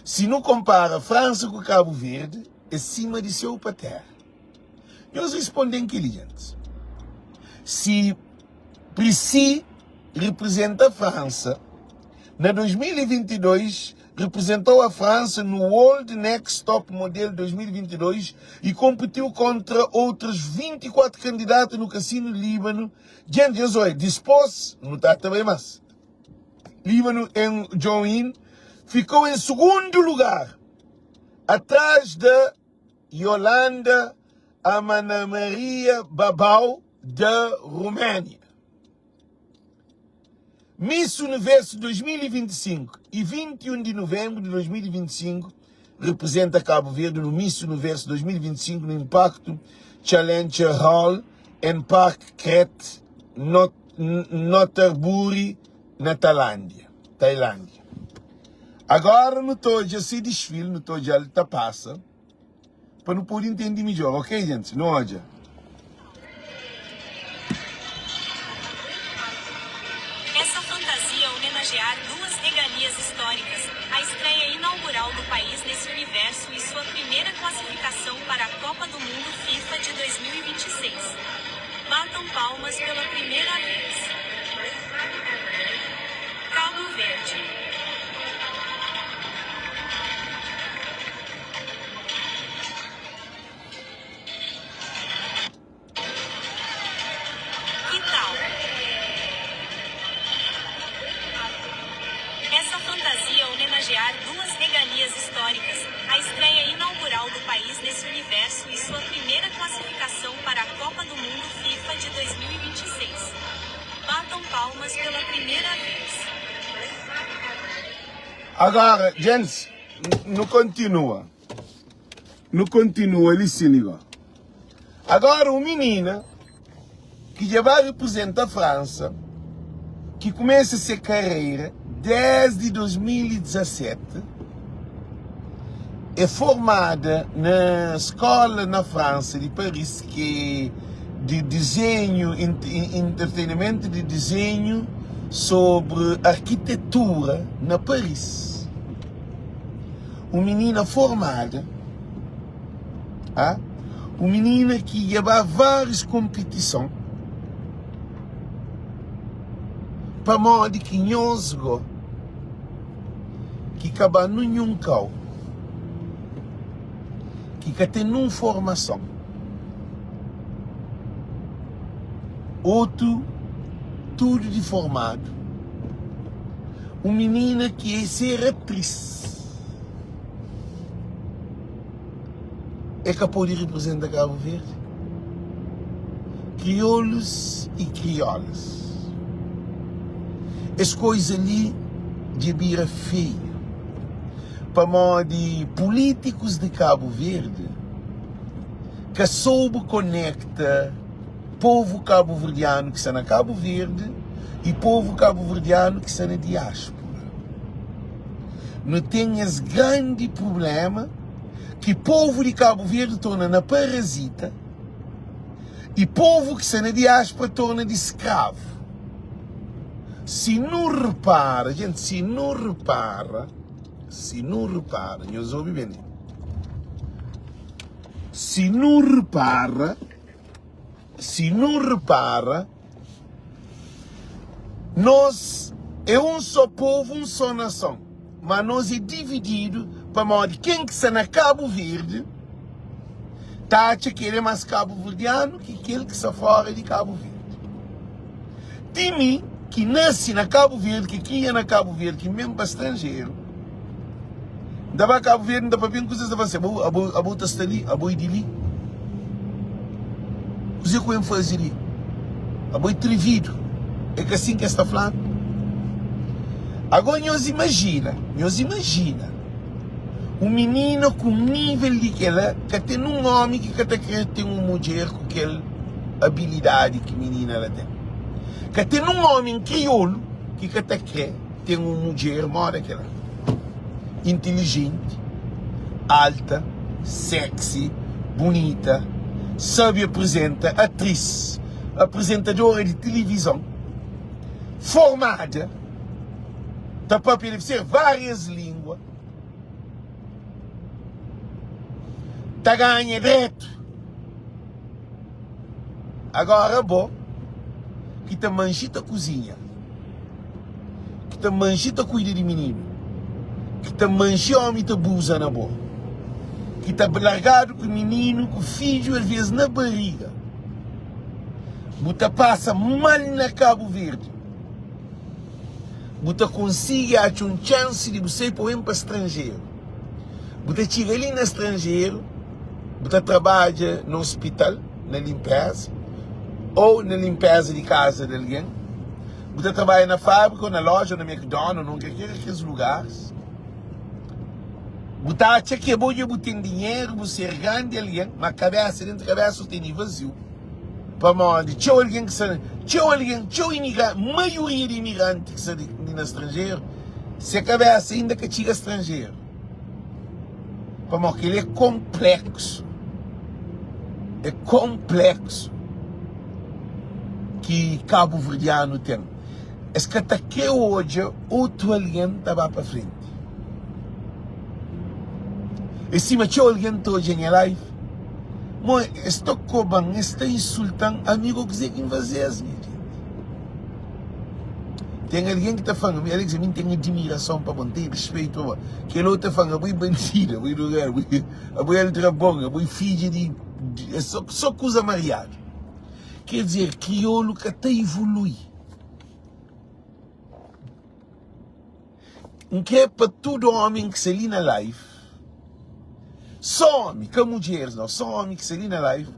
Se nu compara França ku Cabo Verde, é sima di céu pa terra. Nhos responde-m kel-li, gentis. Si Prissy representa Fransa, na 2022 representou a Fransa no World Next Top Model 2022 e competiu contra outras 24 candidatas no Cassino Líbano. Gente, nhos oi, dispôs, nu ta ta bai más. Líbano em Join ficou em segundo lugar, atrás da Yolanda Amanamaria Babau da Roménia. Miss Universo 2025 e 21 di nuvenbru di 2025 representa Cabo Verde no Miss Universo 2025 no Impacto Challenger Hall em Park Kret, Nonthaburi, na Tailândia. Tailândia. Agora nu ta odja se desfile, nu ta odja-l ta passa. Pa nu pode intende midjór, ok gentis? Nu odja. Essa fantasia homenagear duas regalias históricas, a estreia inaugural do país nesse universo e sua primeira classificação para a Copa do Mundo FIFA de 2026. Batam palmas pela primeira vez. Cabo Verde. Que tal? Essa fantasia homenagear duas regalias históricas, a estreia inaugural do país nesse universo e sua primeira classificação para a Copa do Mundo FIFA de 2026. Batam palmas pela primeira vez. Agora, gente, Nu kontinua Nu kontinua li sin li go Agora un minina ki dja ba reprezenta Fransa ki kumesa se karreira desdi 2017 é formada na skola na Fransa di Paris ki é di dizenhu entretenimento di dizenhu sobri arkitetura na Paris. Un minina formada, ah, un minina ki dja ba várius konpitison, pamodi ki nhos go ki ka ba ninhun kau, ki ka ten nun formason, otu tudu di formadu. Un minina ki é ser atris é ka pode representa Cabo Verde? Crioulos e criolas es coisa li dja bira feio pamodi políticos de Cabo Verde ka soube conecta povu kabuverdianu ki sta na Kabu Verdi i povu kabuverdianu ki sta na diáspura. Nu ten es grandi prubléma ki povu di Kabu Verdi torna na parazita i povu ki sta na diáspura torna di skravu. Si nu repara, jenti, si nu repara, si nu repara, nhos obi ben li, si nu repara, Si nu repara, nos é un só povu, un só nason, má nos é divididu pamodi ken ki sta na Kabu Verdi ta atxa ki el é más kabuverdianu ki kel ki sta fóra di Kabu Verdi. Ti mi ki nase na Kabu Verdi, ki kria na Kabu Verdi, ki N ben pa stranjeru, N ta ba Kabu Verdi, N ta papia, kuzê es ta fla si, abo, abo, abo ta sta li, abo é di li? Kuzê ku N faze li? Abo é trividu. É ka sin ki es ta fla-nu? Agora nhos imajina, nhos imajina un minina ku nível di kel-la, ka ten un ómi ki ka ta krê ten un mudjer ku kel abilidadi ki minina la ten. Ka ten un ómi kriolu ki ka ta krê ten un mudjer moda kel-la. Intilijenti, alta, sexy, bunita, sabe aprizenta, atris, aprizentadora di tilivizon, formada, ta papia debe ser várias língua, ta ganha dretu. Agora bo ki ta manxi ta kuzinha, ki ta manxi ta kuida di mininu, ki ta manxi omi ta buza na bo, ki ta largadu ku mininu ku fidju alvês na bariga, bu ta pasa mal na Kabu Verdi, bu ta konsigi atxa un txansi di bu sai pa ben pa stranjeru, bu ta txiga li na stranjeru. Bu ta trabadja na ospital na linpeza ô na linpeza di kaza di algen. Bu ta trabadja na fábrika, ô na loja, ô na McDonald's, ô na kalker kes lugaris. Bu ta atxa ki abo dja bu ten dinheru, bu ser grandi algen, ma kabésa, dentu kabésa bu tene vaziu. Pamodi txeu algen ki sta, txeu algen, txeu imigranti, maioria di imigranti ki sta li na stranjeru, se kabésa inda ka txiga stranjeru. Pamodi kel-li é konpléksu. É konpléksu ki kabuverdianu ten. Es ka ta krê odja otu algen ta ba pa frenti. É sima txeu algen ta odja nha live, mo es ta koba-m, es ta insulta-m, ami go kuzê ki N faze-s nha jenti? Ten algen ki ta fla-m, ami Alex ami N ten adimirason pa bo, N ten respetu pa bo. Kel otu ta fla-m, abo é bandida, abo é drogadu, abo é aldrabon, abo é fidju di, é so kuza mariadu. Ker dizer, kriolu ka ta ivolui. N kre pa tudu omi ki sta li na live, só omi, ka mudjeris nau, só omi ki sta li na live,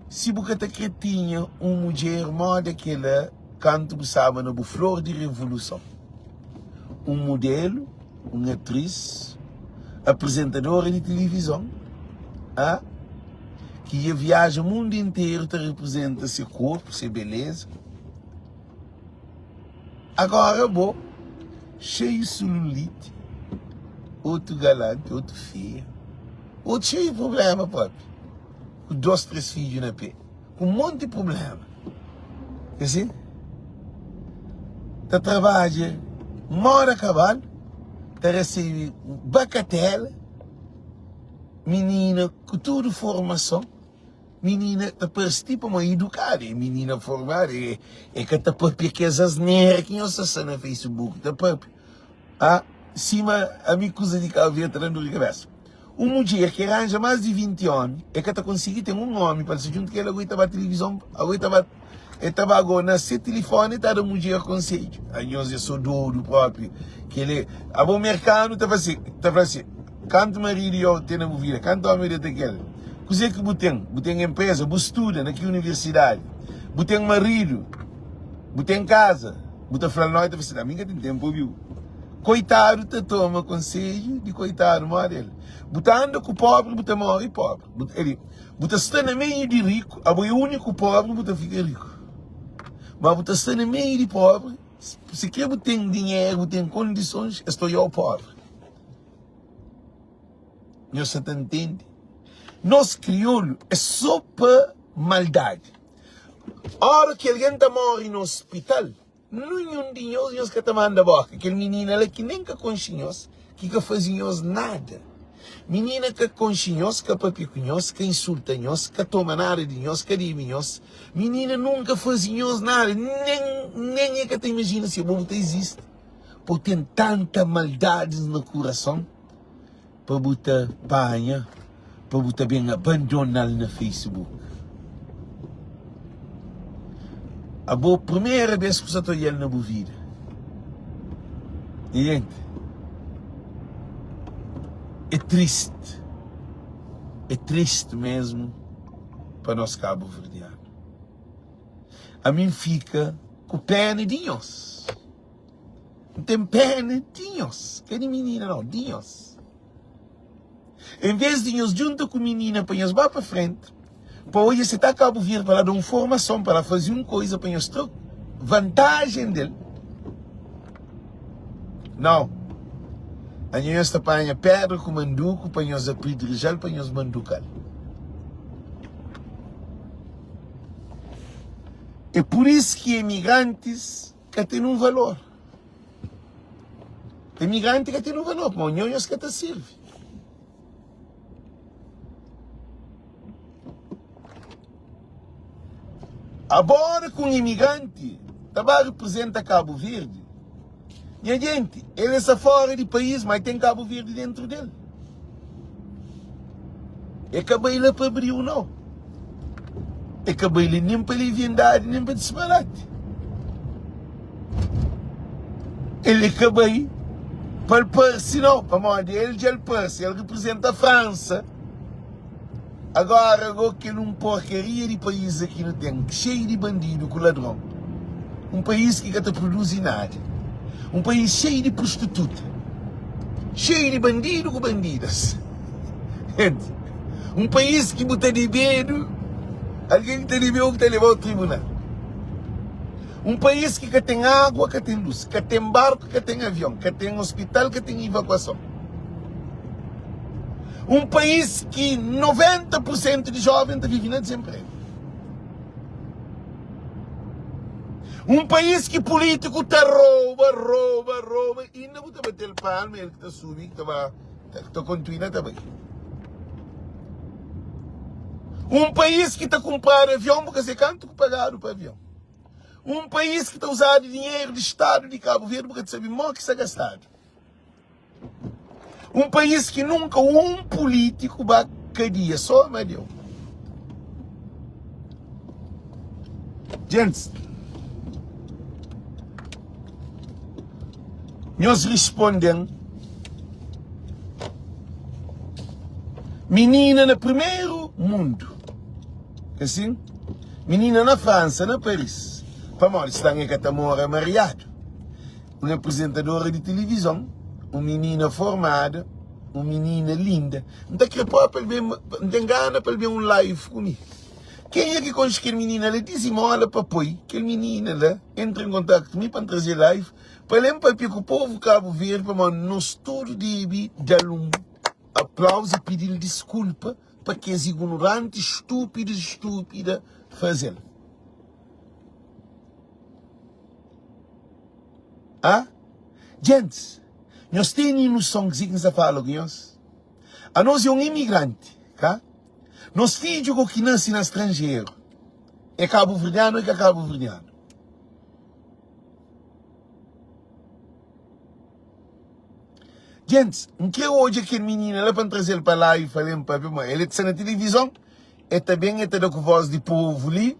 si bu ka ta kre tinha un mudjer moda kela kantu bu staba na bu flor di revoluson, un mudelu, un atris, apresentadora di tilivizon, a ki dja viaja mundu interu ta representa se korpu, se beleza. Agora bo xeiu sululite, otu galante, otu feia, otu xeiu di prublema propi, ku dos, tres fidju na pe, ku un monti prublema, asi, ta trabadja moda kabalu, ta resebe bakatela, minina ku tudu formason. Minina ta parse tipo ma idukada, é minina formada, é, é ka ta papia kes asnera ki nhos ta sta na Facebook ta papia. Ah, sima ami kuza di Cabo Verde ta dan dor di kabesa. Un mudjer ki ranja mas di 20 omi, é ka ta konsigi ten un omi pa el sta djuntu ku el, ago el ta ba tilivizon, ago el ta ba el ta ba ago na se tilifoni el ta da mudjer konsedju. Anhos é so dodu propi. Kele, abo merkanu ta fla si, ta fla si. Kantu maridu yo ten na bu vida? Kantu omi yo ta kel? Kuzê ki bu ten? Bu ten enpreza? Bu studa na ki universidadi? Bu ten maridu? Bu ten kaza? Bu ta fla-l no, el ta fla si, Ami N ka ten tenpu pa obi-u. Koitadu ta toma konsedju di koitadu modi el. Bu ta anda ku pobri, bu ta móre pobri. Bu, el, bu ta sta na meiu di riku, abo é úniku pobri, bu ta fika riku. Ma bu ta sta na meiu di pobri, si kre bu ten dinheru, bu ten kondisons, es ta odja-u pobri. Nhos sa ta ntende? Nos kriolu é sô pa maldadi. Óra ki algen ta móre na ospital, ninhun di nhos, nhos ka ta manda bóka. Kel minina la ki nen ka konxe nhos, ki ka faze nhos nada. Minina ka konxe nhos, ka pâpia ku nhos, ka insulta nhos, ka toma nada di nhos, ka debe nhos. Minina nunka faze nhos nada, nen, nen e ka ta imajina si abo bu ta izisti. Pa ten tanta maldadis na kurason pa bu ta panha pa bu ta ben abandonal na Facebook. Abo primera bes ku sa ta odjal na bu vida. Nha gente, é triste, é triste mesmo pa nos cabo-verdiano. Ami N fika ku pena di nhos. N ten pena di nhos, ka di minina nau, di nhos. En vez di nhos djunta ku minina pa nhos ba pa frenti, pa odja si ta Kabu Verdi pa la da un formason, pa la faze un koiza pa nhos tra vantajen del. Nau, anho nhos ta panha pedra ku manduku pa nhos apedreja-l, pa nhos manduka-l. É pur isu ki emigrantis ka ten un valor. Emigranti ka ten un valor, pamodi nho nhos ka ta sirvi. Agora ku un imigranti ta ba representa Kabu Verdi, nha jenti, el sta fora di país, ma ten Kabu Verdi dentru del. E ka bai la pa briu nau. E ka bai la nen pa leviandadi nen pa disparati. El e ka bai pa el parse nau, pamodi el dja el parse, el representa Fransa. Agora go kel un porkaria di país ki nu ten, xeiu di bandidu ku ladron. Un país ki ka ta produzi nada. Un país xeiu di prostituta, xeiu di bandidu ku bandidas. Enti, un país ki bu ta dibedu, algen ki ta dibeu ki ta lebau tribunal. Un país ki ka ten agua, ka ten lus, ka ten barku, ka ten avion, ka ten ospital, ka ten ivakuason. Un país ki 90 pur sentu di joven ta vive na dizenpregu. Un país ki pulítiku ta rouba, rouba, rouba, inda bu ta bate-l palma, el ki ta subi, ki ta ba, ta kontinua ta bai. Un país ki ta kunpradu avion, bu ka se kantu ku pagadu pa avion. Un país ki ta uzadu dinheru di Stadu di Kabu Verdi, bu ka ta sabe mo ki sta gastadu. Um país ki nunka um político ba kadia, só Amadeu. Gents, nhos responden Menina na primeiro mundo, assim? Menina na França, na Paris. Pamodi se tan e ka ta mora mariado. Un aprizentadora di tilivizon, un minina formada, un minina linda. N ta kre propi el ben, N ten gana pa el ben un live ku mi. Kenha ki konxe kel minina la, dizimola pa poi kel minina la entra en kontaktu ku mi pa N traze live, pa el ben papia ku povu Kabu Verdi, pamodi nos tudu debe da-l un aplauzu i pidi-l diskulpa pa kes ignoranti, stúpidus, stúpida faze-l. Ah? Djentis, nhos tene noson kuzê ki N sta fala ku nhos? Anos é un imigranti, ka? Nos fidju go ki nase na stranjeru, é kabuverdianu ô é ka kabuverdianu? Djentis, N kre odja kel minina la pa N traze-l pa la i fla-l papia, ma el ta sta na tilivizon, el ta ben, el ta da ku vós di povu li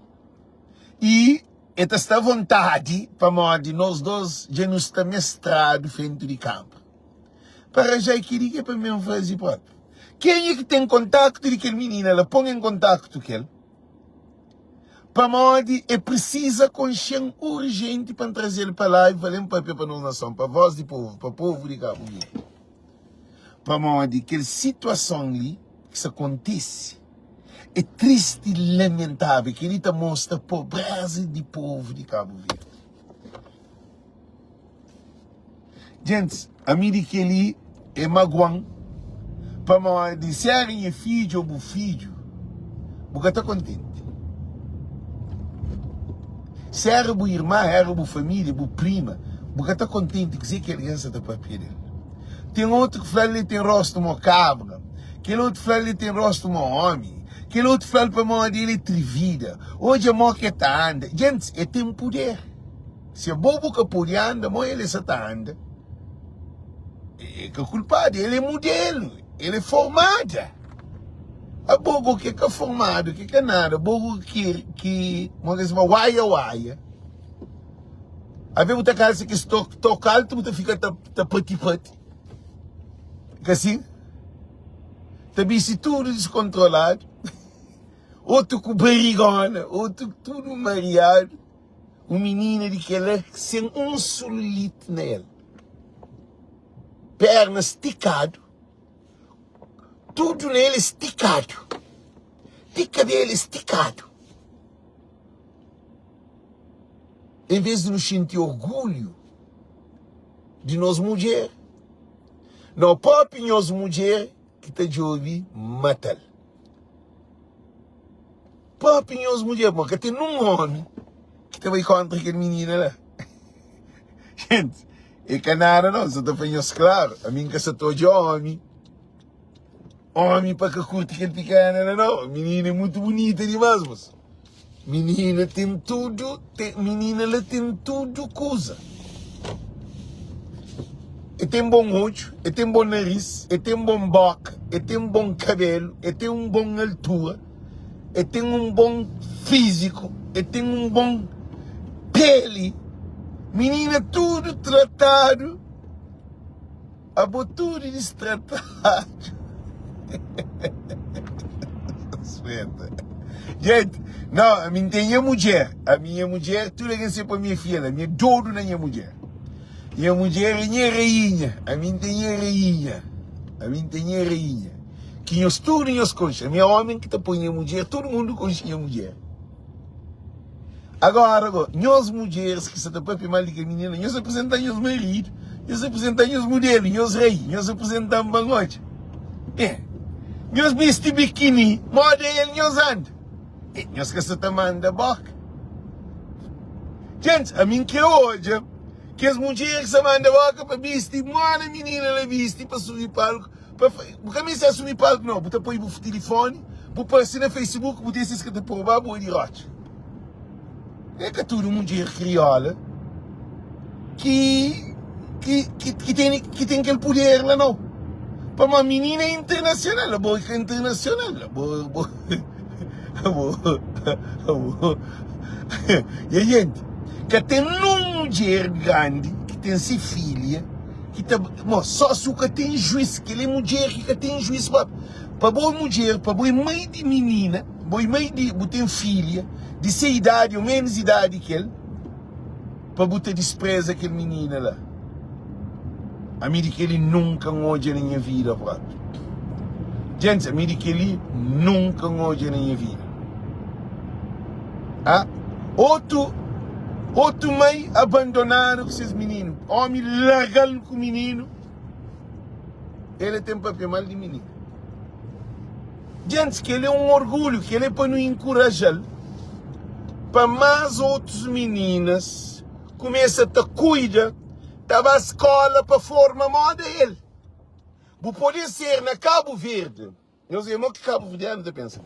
i E ta sta avontadi pamodi nos dos dja nu sta mestradu frentu di kanbra. Pa rajai kel-li ki é pa mi N faze propi. Kenha ki ten kontaktu di kel minina la, pon en kontaktu ku el, pamodi e prisiza konxe-m urjenti pa N traze-l pa la i fla-l N papia pa nos nason, pa vós di povu, pa povu di Kabu Verdi. Pamodi kel situason li ki sta kontise. É tristi i lamentável. Kel-li ta mostra pobréza di povu di Kabu Verdi. Gentis, ami di kel-li é magua-m pamodi si éra nha fidju ô bu fidju, bu ka ta kontenti. Si éra bu irma, éra bu família, bu prima, bu ka ta kontenti kuzê ki algen sa ta pâpia di el. Ten otu ki fla-l el ten róstu mó kabra. Kel otu fla-l el ten róstu mó ómi. Kel otu fla-l pamodi el é trivida. Odja mó ki el ta anda. Djentis, el ten puder. Si abo bu ka pode anda mó el sa ta anda, el ka kulpadu. El é mudelu, el é formada. Abo go ki é ka formadu, ki ka nada, abo go ki, ki, mó ki es fla, waia-waia. Ave bu ta kalsa kes tok altu bu ta fika ta pati-pati. Ka si? Ta bisti tudu diskontroladu. Otu ku barigona, otu tudu mariadu. Un minina di kela sen un sululite na el. Perna stikadu, tudu na el stikadu. Ti kabelu stikadu. En vez di nu xinti orgulhu di nos mudjer, no propi nos mudjer ki ta djobi matal. Propi nos mudjer, ma ka ten nun omi ki ta bai kontra kel minina la. Gente, e ka nada não, só ta fla nhos klaru, ami nka sa ta odja omi. Omi pa ka kurti kel pikena la nau. Minina é mutu bunita dimas mos. Minina ten tudu, ten, minina la ten tudu kuza. E ten bon odju, e ten bon naris, e ten bon boka, e ten bon kabelu, e ten un bon altura, e ten un bon fiziku, e ten un bon peli. Minina tudu tratadu. Abo tudu distratadu. Sueta. Gente, não, ami N ten nha mudjer. Ami nha mudjer, tudu algen sabe pa mi é fiel. Ami é dodu na nha mudjer. Nha mudjer é nha rainha. Ami N ten nha rainha. Ami N ten nha rainha. Ki nhos tudu nhos konxe. Ami é omi ki ta poi nha mudjer, tudu mundu konxe nha mudjer. Agora go, nhos mudjeres ki sa ta papia mal di kel minina, nhos apresenta nhos maridu, nhos apresenta nhos mudelu, nhos rei, nhos apresenta-m pa N odja. Eh, nhos bisti bikini, moda el nhos anda. Eh, nhos ka sa ta manda boka. Gentis, ami N kre odja kes mudjer ki sa manda boka pa bisti moda minina la bisti pa subi palku. Pa fa, bu ka meste asumi palku nau, bu ta poi bu tilifoni, bu parse na Facebook, bu dese es ka ta proba bo é di rotxa. É ka tudu mudjer kriola ki ki ki ki tene ki ten kel puder la nau. Pamodi minina é internasional, abo é ka internasional, abo abo abo abo nha jenti, ka ten nun mudjer grandi ki ten se filha. ki ta mo só si u ka ten juiz kel é mudjer ki ka ten juiz pa pa bo mudjer pa bo é mai di minina bo é mai di bu ten filha di se idadi ou menos idadi ki el pa bu ta dispreza kel minina la ami di keli nunka n odja na nha vida propi djentis ami di keli nunka n odja na nha vida ah otu otu mai abandonadu ku ses mininu Omi larga-l ku mininu, el é ten papia mal di mininu. Gentis, kel é un orgulhu, kel é pa nu inkuraja-l pa más otus mininas kumesa ta kuida, ta ba skola pa forma moda el. Bu pode ser na Kabu Verdi, nhos é mo ki kabuverdianu ta pensa.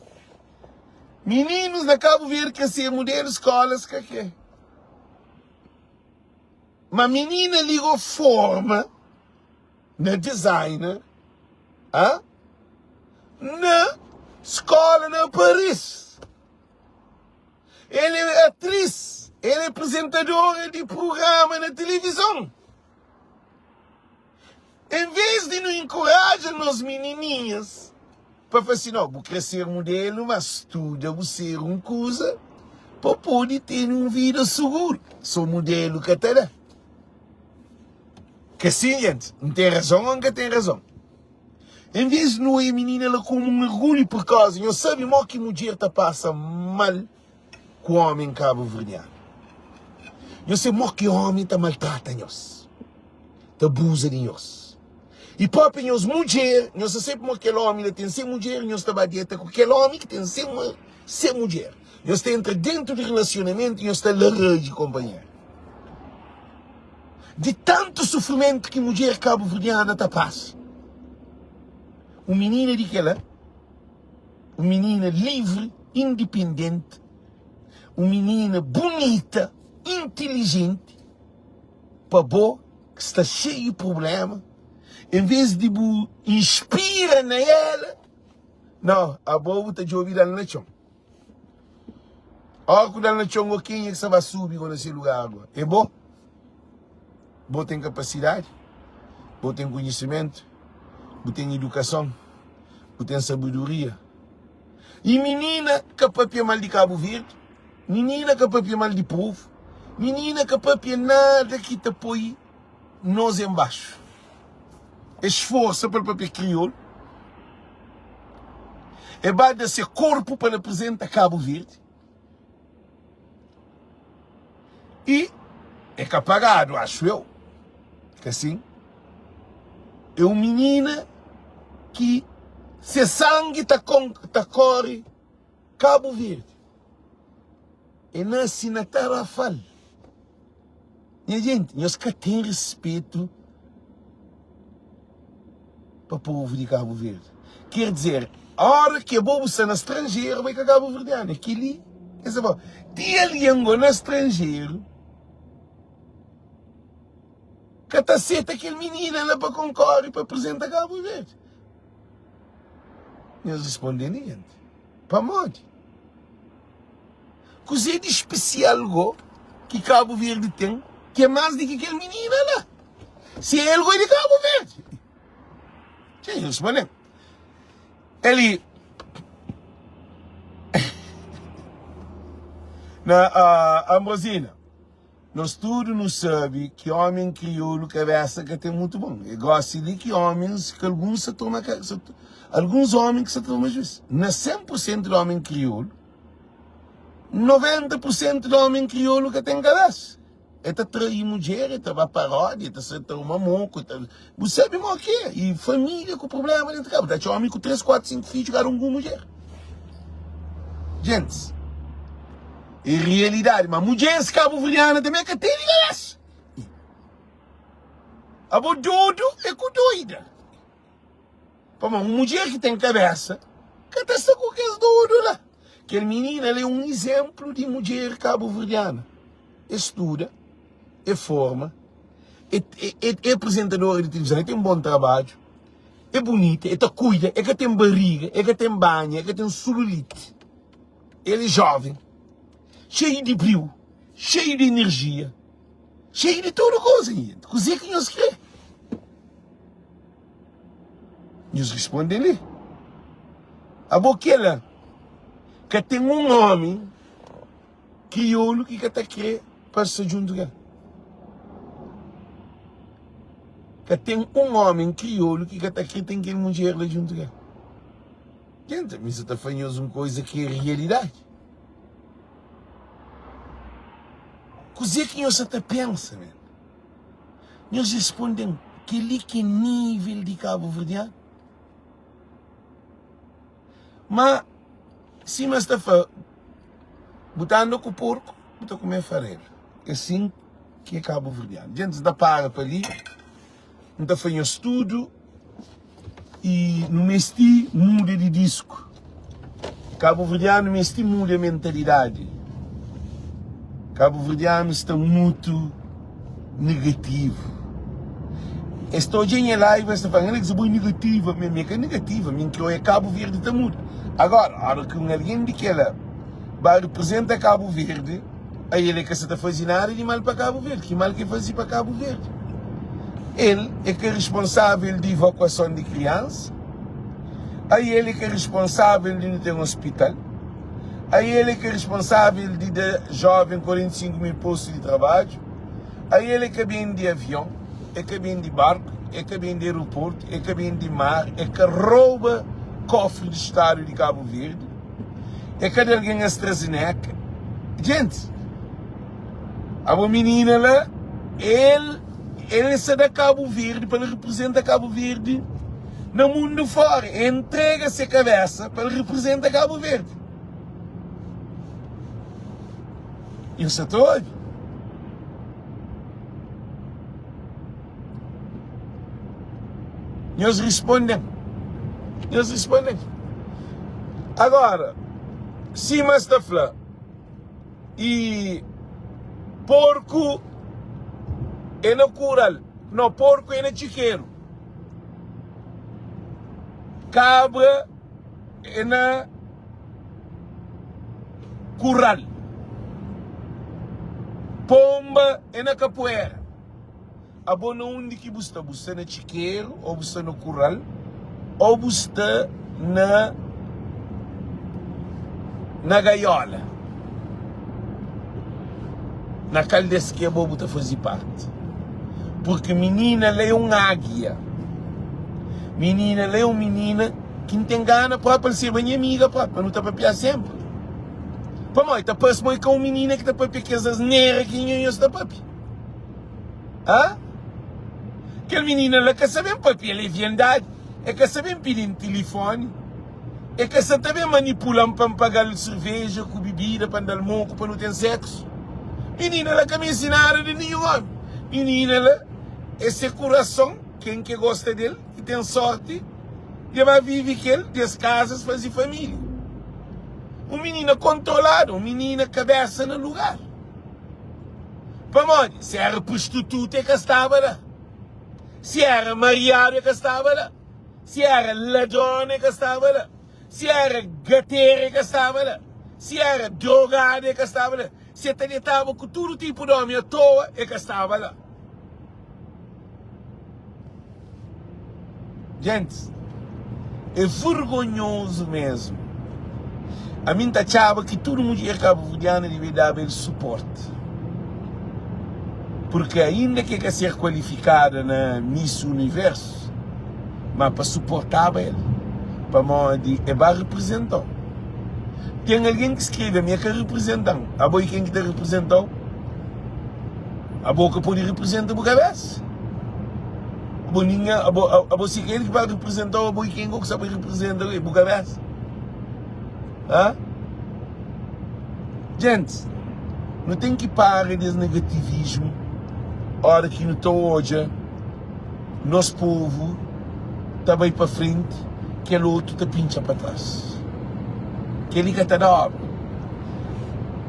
Mininus na Kabu Verdi ka ser mudelu skolas ka kre. Ma minina li go forma na designer ah na skola na Paris. El é atriz, el é apresentadora di programa na tilivizon. Em vez di nu enkoraja nos minininhas pa fla si, no, bu kre ser mudelu, ma studa bu ser un kuza pa pode tene un vida suguru. So mudelu ka ta da. Ka sin, jenti? N ten razon o N ka ten razon? Em vez di nu oia minina la komu un orgulhu purkoza nhos sabe mo ki mudjer ta pasa mal ku omi kabuverdianu. Nhos sabe mo ki omi ta maltrata nhos. ta abuza di nhos. I propi nhos mudjer, nhos ta sabe pamodi kel omi la ten se mudjer, nhos ta ba deta ku kel omi ki ten se se mudjer. Nhos ta entra dentu di relasionamentu, nhos ta laranja konpanheru. Di tantu sufrimentu ki mudjer kabuverdiana ta pasa. Un minina di kela, un minina livri, indipendenti, un minina bunita, intilijenti, pa bo ki sta xeiu problema, en vez di bu inspira na ela, no, abo bu ta djobi dal na txon. Ora ku dal na txon, go kenha ki sta ba subi go na se lugar go? É bo? Bo ten kapasidadi? Bo ten konhisimentu? Bu ten idukason? Bu ten sabedoria? I minina ka papia mal di Kabu Verdi, minina ka papia mal di povu, minina ka papia nada ki ta poi nos en baxu. E sforsa pa el papia kriolu, e ba da se korpu pa el aprizenta Kabu Verdi i e ka pagadu, axu eu, ka sin? É un minina ki se sangi ta ta kore Kabu Verdi. E nase na Tarrafal. Nha jenti, nhos ka ten respetu pa povu di Kabu Verdi. Ker dizer, ora ki abo bu sta na stranjeru, bo é ka kabuverdianu. É kel-li ki es ta fla. Ti algen go na stranjeru. Ka ta seta kel minina la pa konkore pa aprizenta Kabu Verdi. Nhos risponde-m jenti, pamodi? Kuzê di spesial go ki Kabu Verdi ten ki é más di ki kel minina la? Si el go é di Kabu Verdi. Txê, nhos risponde-m. Eli. Na Ambrosina, nos tudu nu sabe ki omi kriolu kabesa ka ten mutu bon. E gosi li ki omins ki alguns sa toma alguns omi ki sa toma juiz. Na 100 pur sentu di omi kriolu, 90 pur sentu di omi kriolu ka ten kabesa. E ta trai mudjer, e ta ba paródia, e ta sa ta uma moku, e ta Bu sabe mo ki é, e família ku problema dentro di kasa. Bu ta atxa omi ku 3, 4, 5 fidju kada un ku un mudjer. Gentis, é realidadi, ma mudjeris kabuverdiana tanbe ka tene kabesa. Abo dodu é ku doida. Pamodi un mudjer ki ten kabesa ka ta sta ku kes dodu la. Kel minina la é un izénplu di mudjer kabuverdiana. E studa, e forma, e, e, e apresentadora di tilivizon, e ten bon trabadju, e bunita, e ta kuida, e ka ten bariga, e ka ten banha, e ka ten sululite. El é jóven, xeiu di briu, xeiu di enerjia. Xeiu di tudu kuza nha jenti. Kuzê ki nhos krê? Nhos responde li. Abo kela ka ten un omi kriolu ki ka ta krê pa sta djuntu ku el. Ka ten un omi kriolu ki ka ta krê ten kel mudjer la djuntu ku el. Jenti, mi sa ta fla nhos un kuza ki é rialidadi. Kuzê ki nhos sa ta pensa men? Nhos responde-m, kel-li ki é nível di kabuverdianu? Má, sima es ta fla, bu ta anda ku porku, bu ta kume farelu. É sin ki é kabuverdianu. Djentis, N ta para pa li. N ta fla nhos tudu y nu mesti muda di disku. Kabuverdianu mesti muda mentalidadi. Kabuverdianu sta mutu negativu. Es ta odja nha live es ta fla, Alex bo é negativa mi. Mi é ka negativa, mi N kre oja Kabu Verdi ta muda. Agora, ora ki un algen di kela ba representa Kabu Verdi, Ai el é ka sa ta faze nada di mal pa Kabu Verdi. Ki mal ki el faze pa Kabu Verdi? El é ka responsável di evakuason di kriansa? Ai el é ka responsável di nu ten ospital? Ai el é ka responsável di da joven 45 mil postu di trabadju? Ai el é ka bende avion? É ka bende barku? É ka bende aeroportu? É ka bende mar? É ka rouba kofri di stadu di Kabu Verdi? É kada algen AstraZeneca. Gente, abo menina la, el, el sa da Cabo Verde pa el representa Cabo Verde na mundo fora. El entrega se cabeça pa el representa Cabo Verde. Eu sa ta obi. Nhos responde-m. Nhos responde-m. Agora, sima es ta fla, e porku é na kural, no, porku é na txikeru, kabra é na kural, pomba é na kapuera. Abo na undi ki bu sta? Bu sta na txikeru ô bu sta na kural ô bu sta na na gaiola? Na kal des ki abo bu ta faze parti? Purki minina la é un águia. Minina la é un minina ki N ten gana própi pa el sirba nha amiga própi, pa nu ta papiá sénpri. Pamodi ta parse ma el ka un minina ki ta papia kes asnera ki nhos ta papia. Hã? Kel minina la ka sa ben papia leviandadi, e ka sa ben pidi-m tilifoni, e ka sa ta ben manipula-m pa N paga-l serveja ku bibida pa N da-l moku pa nu ten seksu. Minina la ka meste nada di ninhun omi. Minina la e se kurason, ken ke gosta del ki ten sorti de ba vive kel, di es kaza, es faze familia. Un minina kontroladu, un minina kabesa na lugar. Pamodi? Si éra prostituta e ka staba la. Si éra mariadu e ka staba la. Si éra ladrona e ka staba la. Si éra gatera e ka staba la. Si éra drogada e ka staba la. Si e ta detaba ku tudu tipu di omi atoa e ka staba la. Gentis, é vergonhozu mesmu. Ami N ta atxaba ki tudu mudjer kabuverdiana debe daba el suporti. Purki ainda ki e ka ser kualifikada na Miss Universu, ma pa suportaba el, pamodi e ba riprizenta-u. Ten algen ki skrebe, ami e ka riprizenta-m. Abo e ken ki ta riprizenta-u? Abo ka pode riprizenta bu kabesa? Abo ningen, abo, abo si ka el ki ba riprizenta-u, abo e ken ki sa ba riprizenta bu kabesa? Hã? Gentis, nu ten ki para di es negativismu ora ki nu ta odja nos povu ta bai pa frenti, kel otu ta pintxa pa tras. Kel-li ka ta da obra.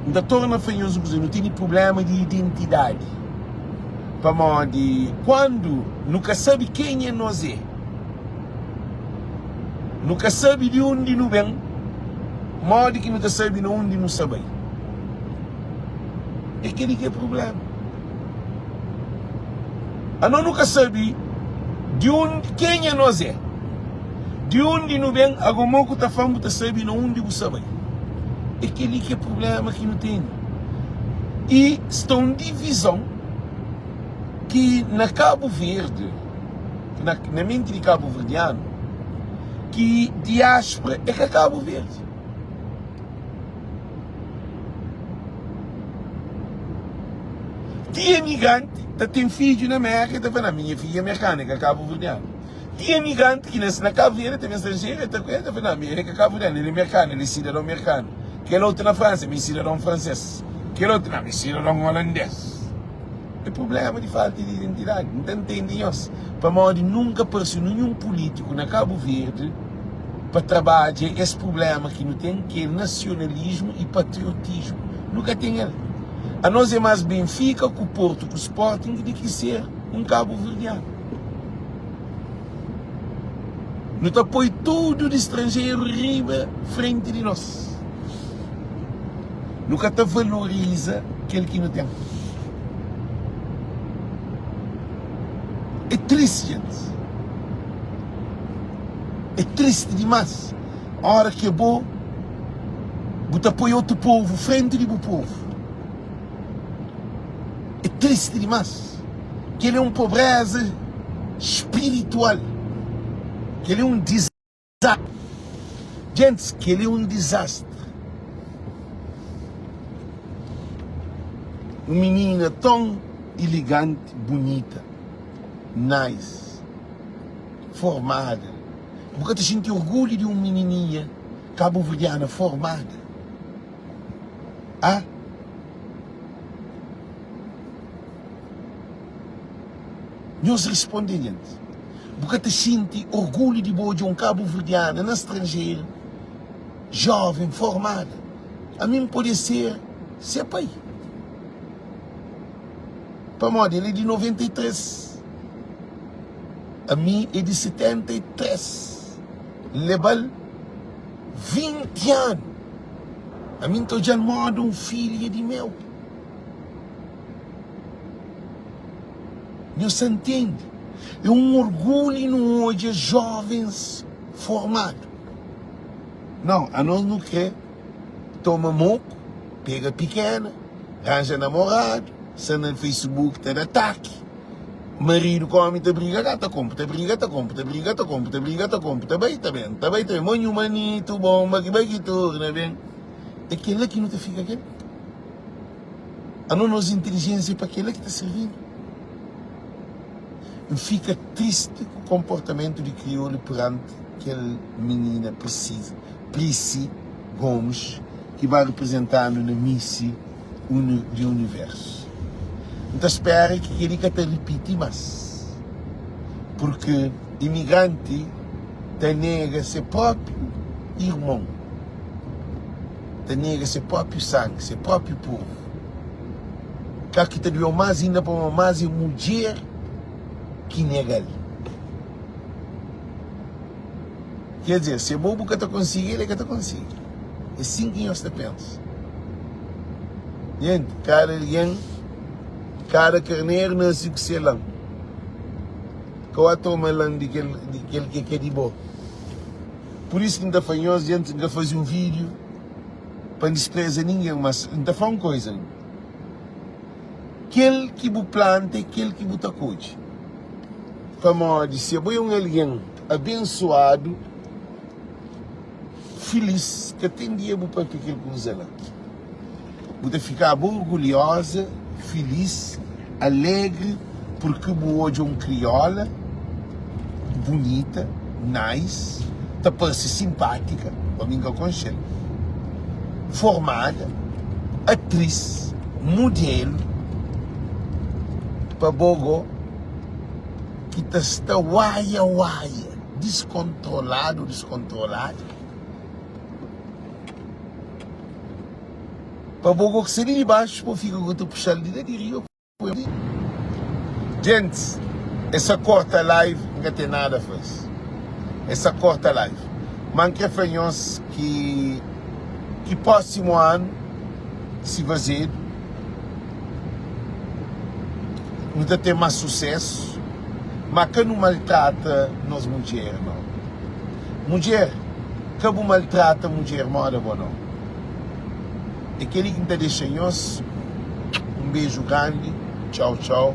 N ta torna fla nhos un kuza, nu tene prubléma di identidadi, pamodi kuandu nu ka sabe kenha nos é, Nu ka sabe di undi nu ben, modi ki nu ta sabe na undi nu sta bai? É kel-li ki é prubléma. Anos nu ka sabe di undi, kenha nos é, di undi nu ben, ago mo ku ta fla-m bu ta sabe na undi bu sta bai. É kel-li ki é prubléma ki nu tene. I sta un divizon ki na Kabu Verdi. Na, na menti di kabuverdianu ki diáspora é ka Kabu Verdi. Ti emigranti ta ten fidju na Merka e ta fla, na, minha fidja é merkanu, é ka kabuverdianu. Ti emigranti ki nase na Kabu Verdi ta ben stranjeru e ta e ta fla, na, el é ka kabuverdianu, el é merkanu, el é sidadon merkanu. Kel otu na Fransa, mi é sidadon fransês. Kel otu, na, mi é sidadon olandês. É prublema di falta di identidadi. N ta ntende nhos, pamodi nunka parse ninhun pulítiku na Kabu Verdi pa trabadja es prublema ki nu ten, ki é nasionalismu i patriotismu. Nu ka ten el. Anos é más Benfika ku Portu ku Sporting di ki ser un kabuverdianu. Nu ta poi tudu di stranjeru riba frenti di nos. Nu ka ta valoriza kel ki nu ten. É tristi, gentis. É tristi dimás óra ki abo bu ta poi otu povu frenti di bu povu. É tristi dimás. Kel-li é un pobréza spiritual. Kel-li é un dizastri. Gentis, kel-li é un dizastri. Un minina ton iliganti, bunita, nice, formada. Bu ka ta xinti orgulhu di un minininha kabuverdiana formada? Ah? Nhos responde gentis. Bu ka ta xinti orgulhu di bo odja un kabuverdiana na stranjeru, joven, formada? Ami N pode ser se pai. Pamodi el é di 93, ami é di 73. N leba-l 20 anu. Ami N ta odja-l moda un filha di meu. Nhos sa ntende? É un orgulhu nu odja jovens formadu. Nau, anos nu kre toma moku, pega pikena, ranja namoradu, sta na Facebook ta da ataki, maridu ku omi ta briga ka ta konpu, ta briga ta konpu, ta briga ta konpu, ta briga ta konpu, ta bai ta ben, ta bai ta ben, mo nhu manitu bonba ki bai ki torna ben. É kel-la ki nu ta fika kel. Ano nos intelijensia é pa kela ki ta sirbi-nu. N fika tristi ku konportamentu di kriolu peranti kel minina Prisisa, Prissy Gomes ki ba riprizenta-nu na Missy di Universu. N ta spera ki kel-li ka ta ripiti más, purki imigranti ta nega se própi irmon. ta nega se própi sangi, se própi povu. Ka ki ta dueu más inda pamodi más é mudjer ki nega-l. Ker dizer, se bo bu ka ta konsigi, el é ka ta konsigi. É sin ki nhos ta pensa. Jenti, kada algen, kada karneru nase ku se lan. Ka ba toma lan di kel, di kel ki é ka di bo. Pur isu ki N ta fla nhos, dja N ka faze un vídiu. pa N dispreza ningen, mas N ta fla un koza, kel ki bu planta é kel ki bu ta kodje. Pamodi si abo é un algen abensuadu, filis, ka ten dia bu papia kel kuza la. Bu ta fikaba orgulhoza, filis, alegri purki bu odja un kriola bunita, nice, ta parse sinpátika, pa mi N ka konxe-l, formada, atris, mudelu, pa bo go ki ta sta waia-waia, diskontroladu, diskontrolada. Pa bo go ki sta li di baxu bo fika ku ta puxal di la di riba poi li. Gents e sa korta live n ka ten nada faze e sa korta live ma n kre fla nhos ki ki próximo ano si fazedu nu ta ten mas sucesso ma ka nu maltrata nos mudjer no mudjer Ka bu maltrata mudjer moda bo no. É keli ki nta dexa nhos um beju grandi tchau tchau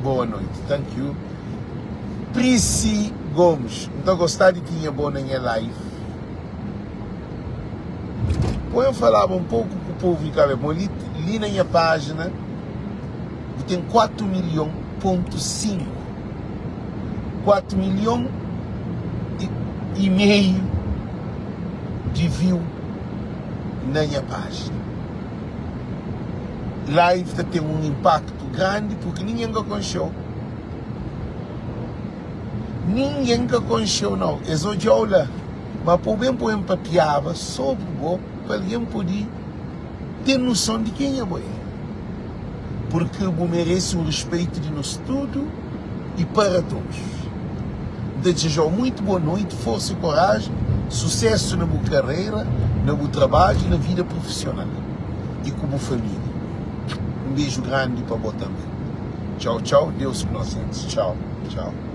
boa noite thank you Prissy Gomes nta gosta di tinha bo na nha live poi falaba um pouco ku povo di Cabo Verde li, li na nha página bu tem 4 milhão ponto 5 4 milhão e meio de view na nha página. Live ta ten um impacto grande porque ninguém ka konxeu. Ninguém ka konxeu não. Es odjau la, ma pa bu ben poi papiaba sobre bo pa alguém podi ten noson di kenha bo é. Purki bu merese un respeitu di nos tudu i para todos. N ta dizejau muitu boa noiti, forsa i koraji, susesu na bu karera, na bu trabadju i na vida prufisional i ku bu familia. Un beju grandi pa bo tanbe. Txau txau, Deus ku nos antis. Txau txau.